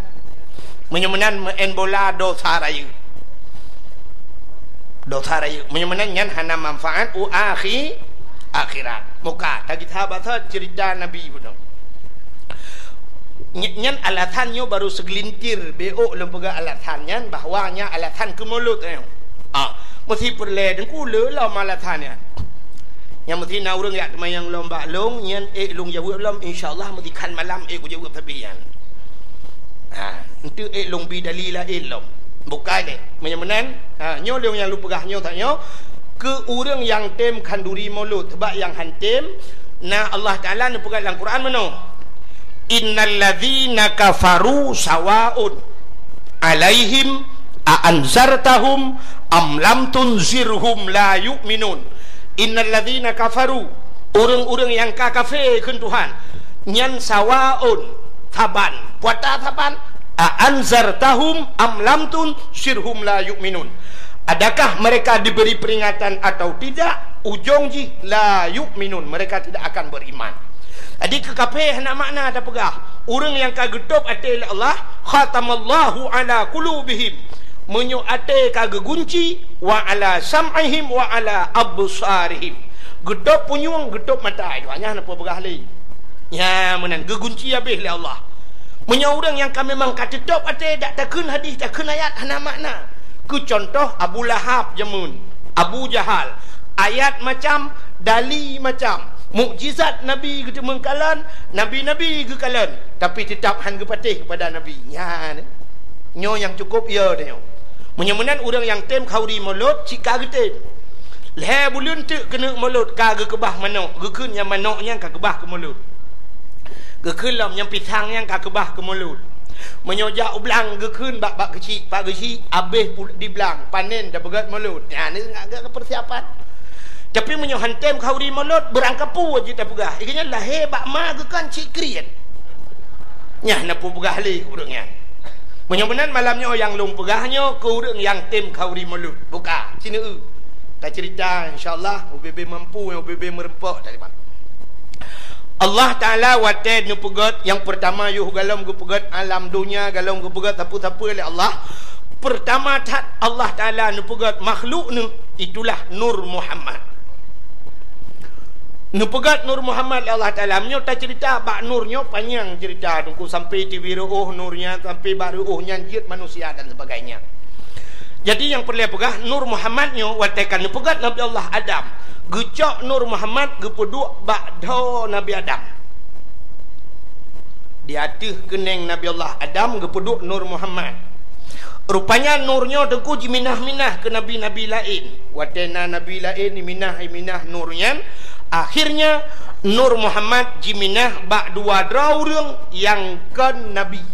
Meunyoe meunan meu'en bola dosa rayeuk. Dosa rayeuk. Meunyoe meunan nyan hana manfaat u akhi-, akhirat. Muka, tagita basa cerita Nabi bunoe. Ny-, nyan alasan nyoe baru segelintir, beu'ok lôn peugah alasan nyan bahwa nyan alasan keu mulod nyoe. Ah, meusi peureulée deungku le lom alasan nyan. Nyang meusti na ureuëng jak teumayang lom bak lông, nyan ék lông jaweueb lom, insya Allah meusti khan malam ék kujaweueb sabe nyan. Ha, enteuk ék lông bi dali laén lom. Bukai deh. Meunyoe meunan, ha, nyoe lông nyang lôn peugah nyoe that nyoe, keu ureuëng nyang tem khanduri mulod, sabab nyang han tem, na Allah Taala neupeugah lam Quran meunoe, "Innal ladzina kafaru sawaun alaihim a anzartahum am lam tunzirhum la yu'minun." Innal ladzina kafaru, ureuëng-ureuëng nyang ka kafé kheun Tuhan, nyan sawaun, saban, puata saban, a anzartahum am lam tunzirhum la yu'minun. Adakah mereka diberi peringatan atau tidak, ujong jih la yu'minun, mereka tidak akan beriman. Jadi keu kafé hana makna tapeugah. Ureuëng nyang ka geutôb até lé Allah, "Khatamallahu ala qulubihim." Meunyoe até ka geugunci, "wa ala sam'ihim wa ala absarihim." Geutôb punyueng, geutôb mata. Nyan hana peue peugah lé. Nya meunan geugunci habéh lé Allah. Meunyoe ureuëng nyang ka memang ka teutôb até, dak takheun hadis, takheun ayat, hana makna. Keu cuntoh Abu Lahab jameun, Abu Jahal, ayat macam, dali macam, mukjizat Nabi geuteumeung kalon, nabi-nabi geukalon, tapi teutap han geupatéh keupada Nabi. Nyan, nyoe nyang cukôp ya tanyoe. Meunyoe meunan ureuëng nyang tem khanduri mulod cit ka geutem. Lhée buleuen teuk keuneuk mulod ka geukeubah manok, geukheun nyang manok nyan ka keubah keu mulod. Geukheun lom nyang pisang nyan ka keubah keu mulod. Meunyoe jak u blang geukheun bak, bak geuchik, bak geuchik, abéh pu-, di blang, panen tapeugét mulod. Nyan nyoe ka, ka, ka peusiapan. Tapi meunyoe han tem khanduri mulod, beurangkapeue jeuet tapeugah. Ié nyan lahé bak ma geukheun cit kriet. Nyan na peue peugah lé ureuëng nyan. Meunyoe meunan malam nyoe nyang lôn peugah nyoe keu ureuëng nyang tem khanduri mulod. Buka, sineue. Tacerita, insya Allah, ubé-bé mampu, ubé-bé meureumpok tadi, Pak. Allah Taala watée neupeugét nyang peurtama yoh golom geupeugét alam donya, golom geupeugét sapeue-sapeue lé Allah. Peurtama that Allah Taala neupeugét makhluk neuh, itulah Nur Muhammad. Neupeugét Nur Muhammad lé Allah Taala. Meunyoe tacerita bak Nur nyoe panyang cerita, teungku, sampai tiwi reuôh Nur nyan, sampai bak reuôh nyan jeuet manusia dan sebagainya. Jadi nyang peureulée peugah, Nur Muhammad nyoe watée ka neupeugét Nabi Allah Adam, geucok Nur Muhammad geupeuduek bak dhoe Nabi Adam. Di ateueh keuneng Nabi Allah Adam geupeuduek Nur Muhammad. Rupanya Nur nyoe teungku jiminah-minah keu nabi-nabi laén. Watée na nabi laén jiminah-minah Nur nyan, akhirnya Nur Muhammad jiminah bak dua droe ureuëng nyang kon nabi.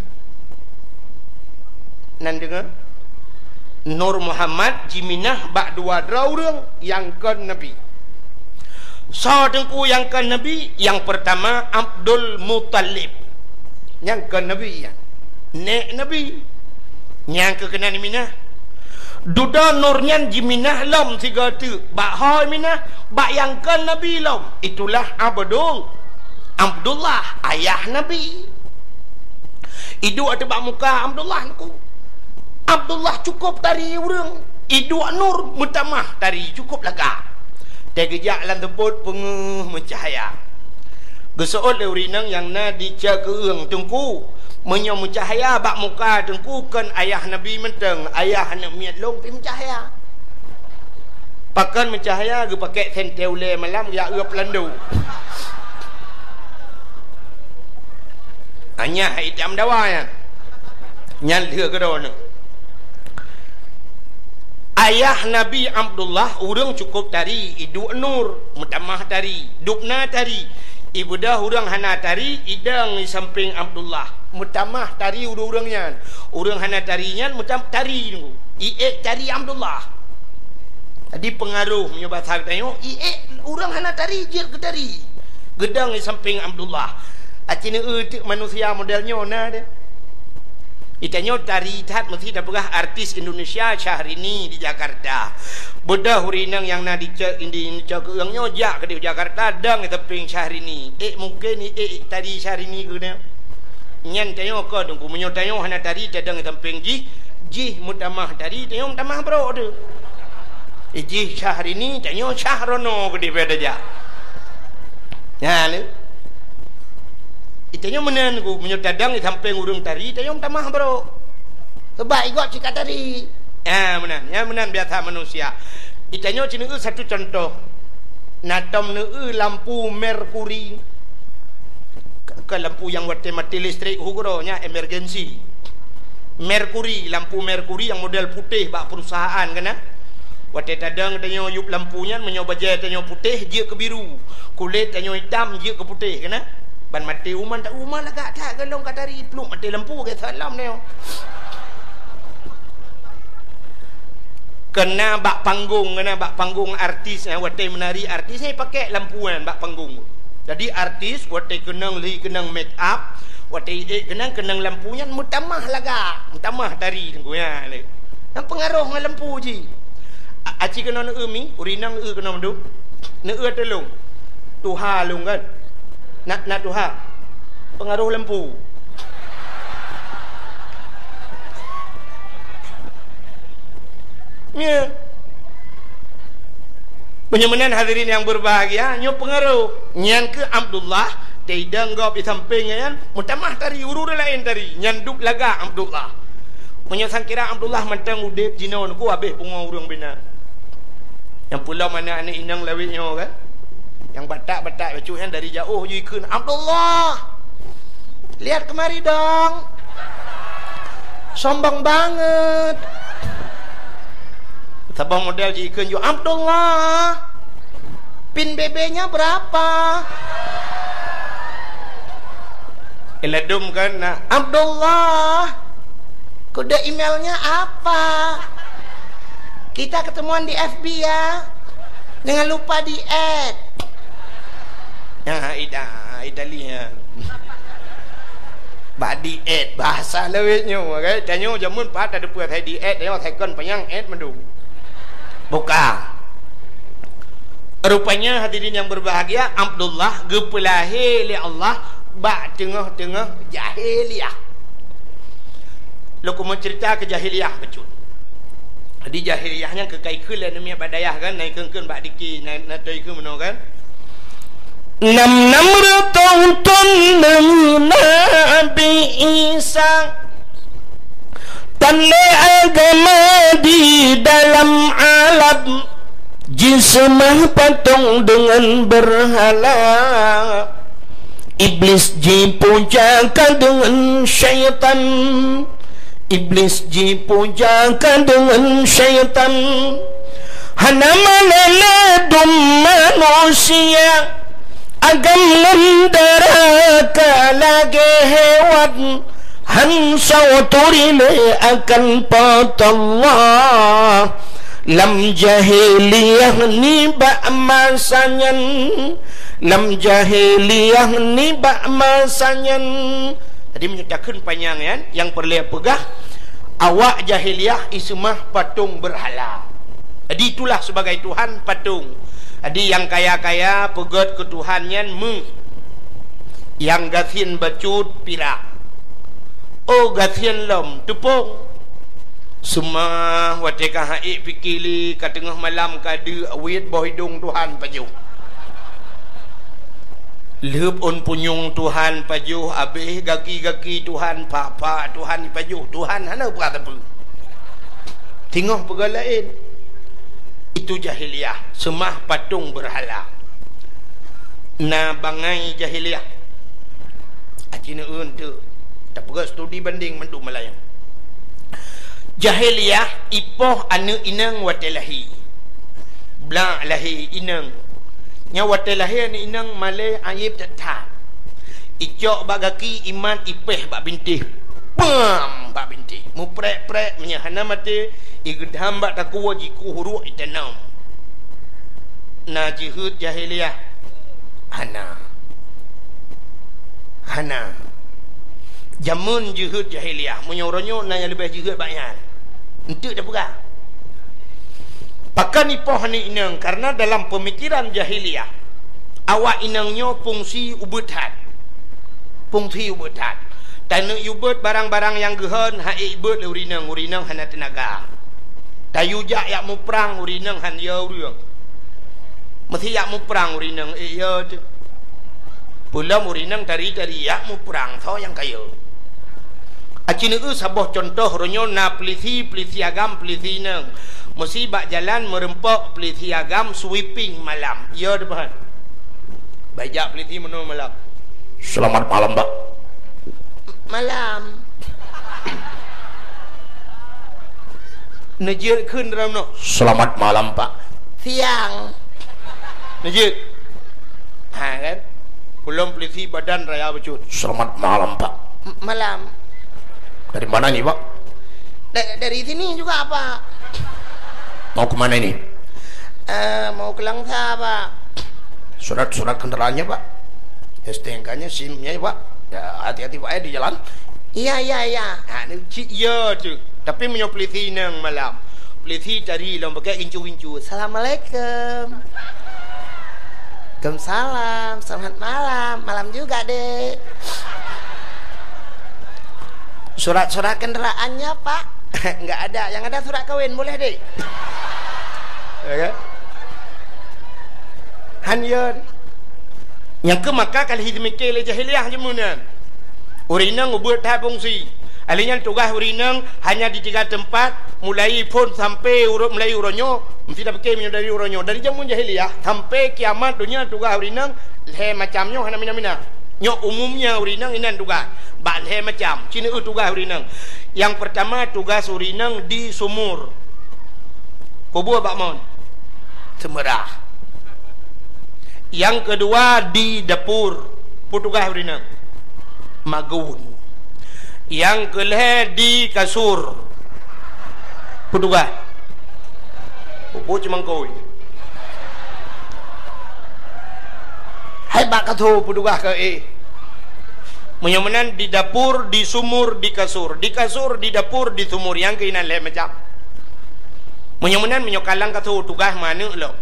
Nan deungoe? Nur Muhammad jiminah bak dua droe ureuëng nyang kon nabi. Soe teungku nyang kon nabi? Nyang peurtama Abdul Muthalib. Nyang kon nabi nyan. Nék nabi. Nyang keu keunan jiminah. Dudoe Nur nyan jiminah lom sigoe teuk. Bak ho jiminah, bak nyang kon nabi lom. Itulah Abdul, Abdullah, ayah nabi. Iduek ateueh bak muka Abdullah teungku. Abdullah cukôp tari ureuëng. Iduek Nur meutamah tari cukôp lagak. Watée geujak lam seupôt peungeuh meucahya. Geuseuôt lé ureuëng inong nyang na di ceukeung teungku. Meunyoe meucahya bak muka teungku kon ayah nabi mantong, ayah aneuëk miet lôn pih meucahya. Pakon meucahya geupakék sentée ulée malam jak uep lando. Anyah itam dawa nyan. Nyan lheueh keudroe nyoe. Ayah Nabi Abdullah ureuëng cukôp tari, iduek Nur, meutamah tari, dubna tari. Ibeudôh ureuëng hana tari, idong di sampéng Abdullah, meutamah tari ureuëng-ureuëng nyan. Ureuëng hana tari nyan meutam-, tari nunggu. Iék tari Abdullah. Jadi peungaroh meunyoe basa geutanyoe, iék ureuëng hana tari jeuet keu tari. Geudong di sampéng Abdullah. Aci neueu teuk manusia model nyoe na deh. Itanyoe tari that meusti tapeugah artis Indonesia Syahrini di Jakarta. Beudôh ureueng inong nyang na di cok, di, di cok keueung nyoe jak keudeh Jakarta, dong i sampéng Syahrini. Ék mungken i ék tari Syahrini keunoe. Nyan tanyoe kon Teungku, meunyoe tanyoe hana tari tadong i sampéng jih, jih meutamah tari, tanyoe meutamah brok teuh. Jih Syahrini, tanyoe Syahrono keudeh beda jak. Nyan lé. Itanyoe meunan Teungku, meunyoe tadong i sampéng ureueng tari, itanyoe meutamah brok. Sebab igob cit ka tari. Ah, meunan. Nyan meunan biasa manusia. Itanyoe ci neueu satu contoh. Na tom neueu lampu merkuri. Ke, ke lampu nyang watèe maté listrik ukeue droe nyan emergency. Merkuri, lampu merkuri nyang model putéh bak perusahaan kana. Watèe tadong tanyoe yup lampu nyan, meunyoe bajèe tanyoe putéh jeuet keu biru, kulét tanyoe itam jeuet keu putéh kana. Ban maté uman, tak uman lagak that golom ka tari pluek maté lampu ke salam nyoe. Kana bak panggong, kana bak panggong artis, eh, watèe meunari artis, eh, pakai lampu nyan bak panggong. Jadi artis watèe keunong lhi keunong make up, watèe ék keunong, keunong lampu nyan meutamah lagak, meutamah tari Teungku nyan lé. Nyan peungaroh ngon lampu jih. A-, aci keunoe neueu mi, ureueng inong neueu keunoe mandum. Neueu tulông. Tuha lôn kan. Na, na tuha. Peungaroh lampu. Ya. Meunyoe meunan hadirin nyang berbahagia, nyoe peungaroh. Nyan keuh Abdullah, teudong gob i sampéng nyan, meutamah tari, ureueng laén tari, nyan dup lagak Abdullah. Meunyoe sangkira Abdullah mantong udép jinoe Teungku, habéh pungo ureueng bina. Nyang peulom aneuk-aneuk inong lawét nyoe kan? Nyang batak-batak bacut nyan dari jaoh jikheun, "Abdullah! Lihat kemari dong! Sombong banget!" Saboh model jikheun, "Yo Abdullah! Pin B B-nya berapa?" Iladum kan, nah, "Abdullah! Kode emailnya apa? Kita ketemuan di F B ya. Jangan lupa di-add." Ya, ida, idali ya. Bak di-add, bahasa lawét nyoe, kan? Tanyoe jameun pat ada peue asai di-add, tanyoe asai kon panyang add mandum. Buka. Rupanya hadirin yang berbahagia, Abdullah geupeulahé lé Allah bak teungoh-teungoh jahiliyah. Lôn keumeung ceurita keu jahiliyah bacut. Jadi jahiliyah nyan keu ka ikheun lé aneuk miet bak dayah kan, na ikheun-kheun bak diki, na, na toe ikheun meunoe kan. Nam-nam reutôh thôn deungon Nabi Isa, tan lé agama di dalam alam, jiseumah patong deungon beurhala. Iblis jipuja ka deungon syaitan, Iblis jipuja ka deungon syaitan. Hana malée ladôm manusia, agam ngon dara ka lagée hewan. Han soe turi lé akan Po teu Allah. Lam jahiliyah nibak masa nyan, lam jahiliyah nibak masa nyan. Jadi meunyoe takheun panyang nyan, nyang peureulée peugah, awak jahiliyah iseumah patong beurhala. Jadi itulah sebagai tuhan patong. Jadi nyang kaya-kaya peugét keu tuhan nyan méuh, nyang gasien bacut pirak. Oh gasien lom teupông. Seumah watée ka han ék pike lé, ka teungoh malam ka deuk, wiet boh idong tuhan pajoh. Lheueb ôn punyueng tuhan pajoh, abéh gaki-gaki tuhan, pak-pak tuhan ipajoh, tuhan hana peugah sapeue. Teungoh peugah laén. Itu jahiliyah, seumah patong beurhala. Na bangai jahiliyah. Aci neueu teuk. Tapeugah studi bandeng mandum malam nyan. Jahiliyah ipoh aneuk inong watée lahé. Blak lahé inong. Nyan watée lahé aneuk inong malée ayeb that-that. Icok bak gaki, imat, ipéh bak bintéh. Pam! Bak bintéh. Muprek-prek, meunyoe hana maté, igeudam bak takue, jikueh uruek, itanom. Na jeuheut jahiliyah? Hana. Hana. Jameun jeuhet jahiliyah, meunyoe uroe nyoe na nyang leubeh jeuhet bak nyan. Enteuk tapeugah. Pakon ipoh aneuk inong, karena dalam peumikiran jahiliyah, awak inong nyoe fungsi ubeut that. Fungsi ubeut that. Taneuk yue beuet barang-barang nyang geuhon, han ék beuet lé ureueng inong, ureueng inong hana teunaga. Tayue jak yak muprang, ureueng inong han yo ureueng. Meusé yak muprang ureueng inong, ék yo teuh. Peulom ureueng inong tari-tari yak muprang, soe nyang ka yo. Aci neueu saboh cuntoh, uroe nyoe na peulisi, peulisi agam, peulisi inong. Meusé bak jalan meureumpok peulisi agam sweeping malam. Yo teuh, Pak. Bak jak peulisi meunoe malam. Selamat malam, Pak. Malam. Neujeuet kheun dalam noh. Selamat malam, Pak. Siang. Neujeuet. Ha, kan? Peulom peulisi badan raya bacut. Selamat malam, Pak. M-, malam. Dari mana ini, Pak? Da-, dari sini juga, Pak. Mau ke mana ini? Eh, mau ke Langsa, Pak. Surat-surat kendaraannya, Pak. S T N K-nya, SIM-nya, Pak. Ya, hati-hati, Pak, ya, di jalan. Iya, iya, iya. Ha, ni cit ya tu. Tapi meunyoe peulisi inong malam, peulisi tari lom pakai gincu-gincu. Assalamualaikum. Waalaikumsalam. Selamat malam. Malam juga, Dek. Surat-surat kendaraannya, Pak? Enggak ada. Yang ada surat kawin, boleh, Dek? Ya kan? Han yo. Nyang keu maka ka lheueh jimike lé jahiliyah jameun nyan. Ureueng inong ubeut that fungsi. Ahli nyan tugaih ureueng inong hanya di tiga teumpat, mulai phon sampai uroe, mulai uroe nyoe, meusti tapike meunyoe dari uroe nyoe. Dari jameun jahiliyah sampai kiamat donya tugaih ureueng inong lhée macam nyoe hana mina-mina. Nyoe umumnya ureueng inong inan tugaih. Bak lhée macam. Ci neueu tugaih ureueng inong. Nyang peurtama tugaih ureueng inong di sumur. Peue buet bak mon? Seumeurah. Nyang keudua di dapur. Peue tugaih ureueng inong? Magun. Nyang keulhée di kasur. Peue tugaih? Peue buet cimangkôi. Hai bak kasur peue tugaih keu éh? Meunyoe meunan di dapur, di sumur, di kasur. Di kasur, di dapur, di sumur. Nyang keu inan lhée macam. Meunyoe meunan, meunyoe kalon kasur tugaih meuaneuk lom.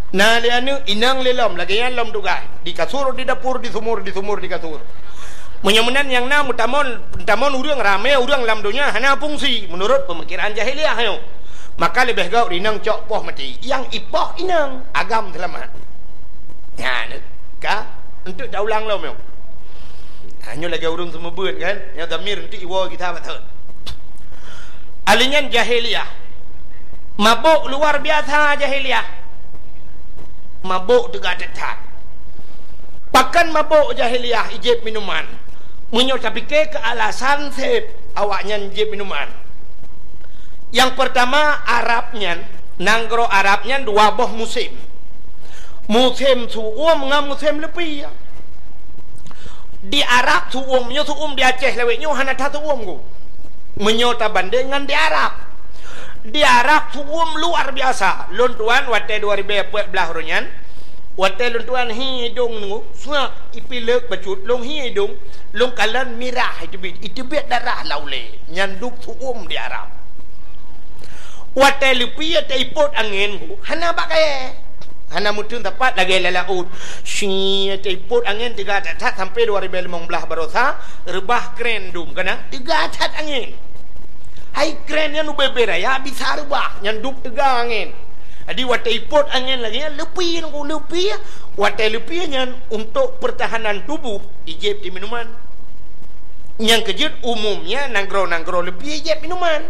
Na lé aneuk, inong lé lom, lagée nyan lom tugaih. Di kasur, di dapur, di sumur, di sumur, di kasur. Meunyoe meunan nyang na meutamon, meutamon ureueng ramé, ureueng lam donya hana fungsi meunurot peumikiran jahiliyah nyoe. Maka leubeh gét inong cok poh maté. Nyang ipoh inong, agam seulamat. Nyan ka, enteuk taulang lom nyoe. Ha, nyoe lagée ureueng seumeubeuet kan, nyoe dhamir enteuk iwoe gita beutôi. Ahli nyan jahiliyah. Mabök luar biasa jahiliyah. Mabök teuga that-that. Pakon mabök jahiliyah ijép minuman? Meunyoe tapike keu alasan seb awaknyan jép minuman. Nyang peurtama, Arab nyan, nanggroe Arab nyan dua boh musém. Musém su'uem ngon musém leupie. Di Arab su'uem, nyoe su'uem di Aceh lawét nyoe hana that su'uem ku. Meunyoe tabandeng ngon di Arab. Di Arab su'uem luar biasa. Lôn tuan watée dua ribée peuet blaih uroe nyan, watée lôn tuan hi idong nunggu, seungab ipilek bacut lôn hi idong, lôn kalon mirah iteubiet, iteubiet darah lam ulée. Nyan dub su'uem di Arab. Watée leupie taipot angén, hana bak kayée. Hana meuteun sapat lagée lam laôt. Si taipot angén teuga that-that sampai dua ribée limong blaih baroesa, reubah kren dum kana teuga that angén. Hai kren nyan ubé-bé raya bisa reubah, nyan dub teuga angén. Jadi watée ipot angén lagée nyan leupie nunggu leupie, watée leupie nyan untuk pertahanan tubuh ijép di minuman. Nyang keujeuet umumnya nanggroe-nanggroe leupie ijép minuman.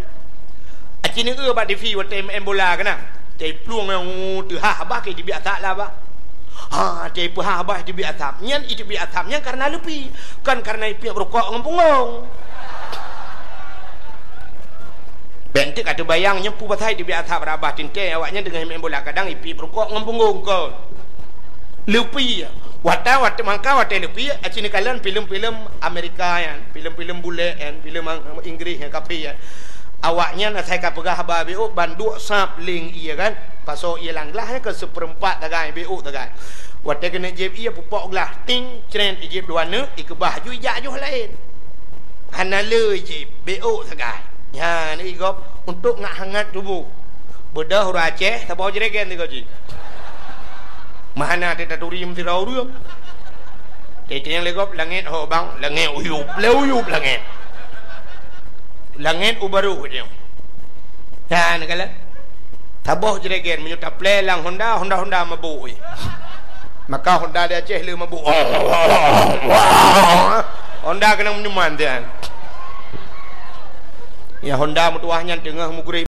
Aci neueu bak T V watée main bola kana. Tei plueng nyang teuhah bah ke iteubiet asap lah bah. Ha, tei peuhah bah iteubiet asap. Nyan iteubiet asap nyan karena leupie, kon karena ipiep rukok ngon punggong. Bék enteuk ka teubayang nyan peue pasai iteubiet asap rabah teuntée awaknyan teungoh main bola kadang ipiep rukok ngon punggong kon. Leupie. Watée, watée mangka watée leupie, aci neukalon filem-filem Amerika nyan, filem-filem bulek nyan, filem Inggris nyan kafé nyan. Awaknyan asai ka peugah haba biôk ban duek sab ling ie kan. Pasoe ié lam glah nyan keu seupeurempat sagai, bék ôk sagai. Watée keuneuk jieb ié pupok glah, ting, cret, ijieb dua neuk, ikeubah ju ijak joh laén. Hana le ijieb, bék ôk sagai. Nyan i gob untuk ngat hangat tuboh. Beudôh ureuëng Aceh saboh jregen sigoe jih. Meuhana teutaturi meusidroe ureuëng. Teuciang lé gob langét ho bang, langét uyup, lé uyup langét. Langét u barôh nyoe. Nyan kalon. Saboh jregen meunyoe taplé lam Honda, Honda-Honda mabôk. Maka Honda di Aceh le mabôk. Honda keunong minuman tian. Ya Honda meutuwah nyan teungoh mugurée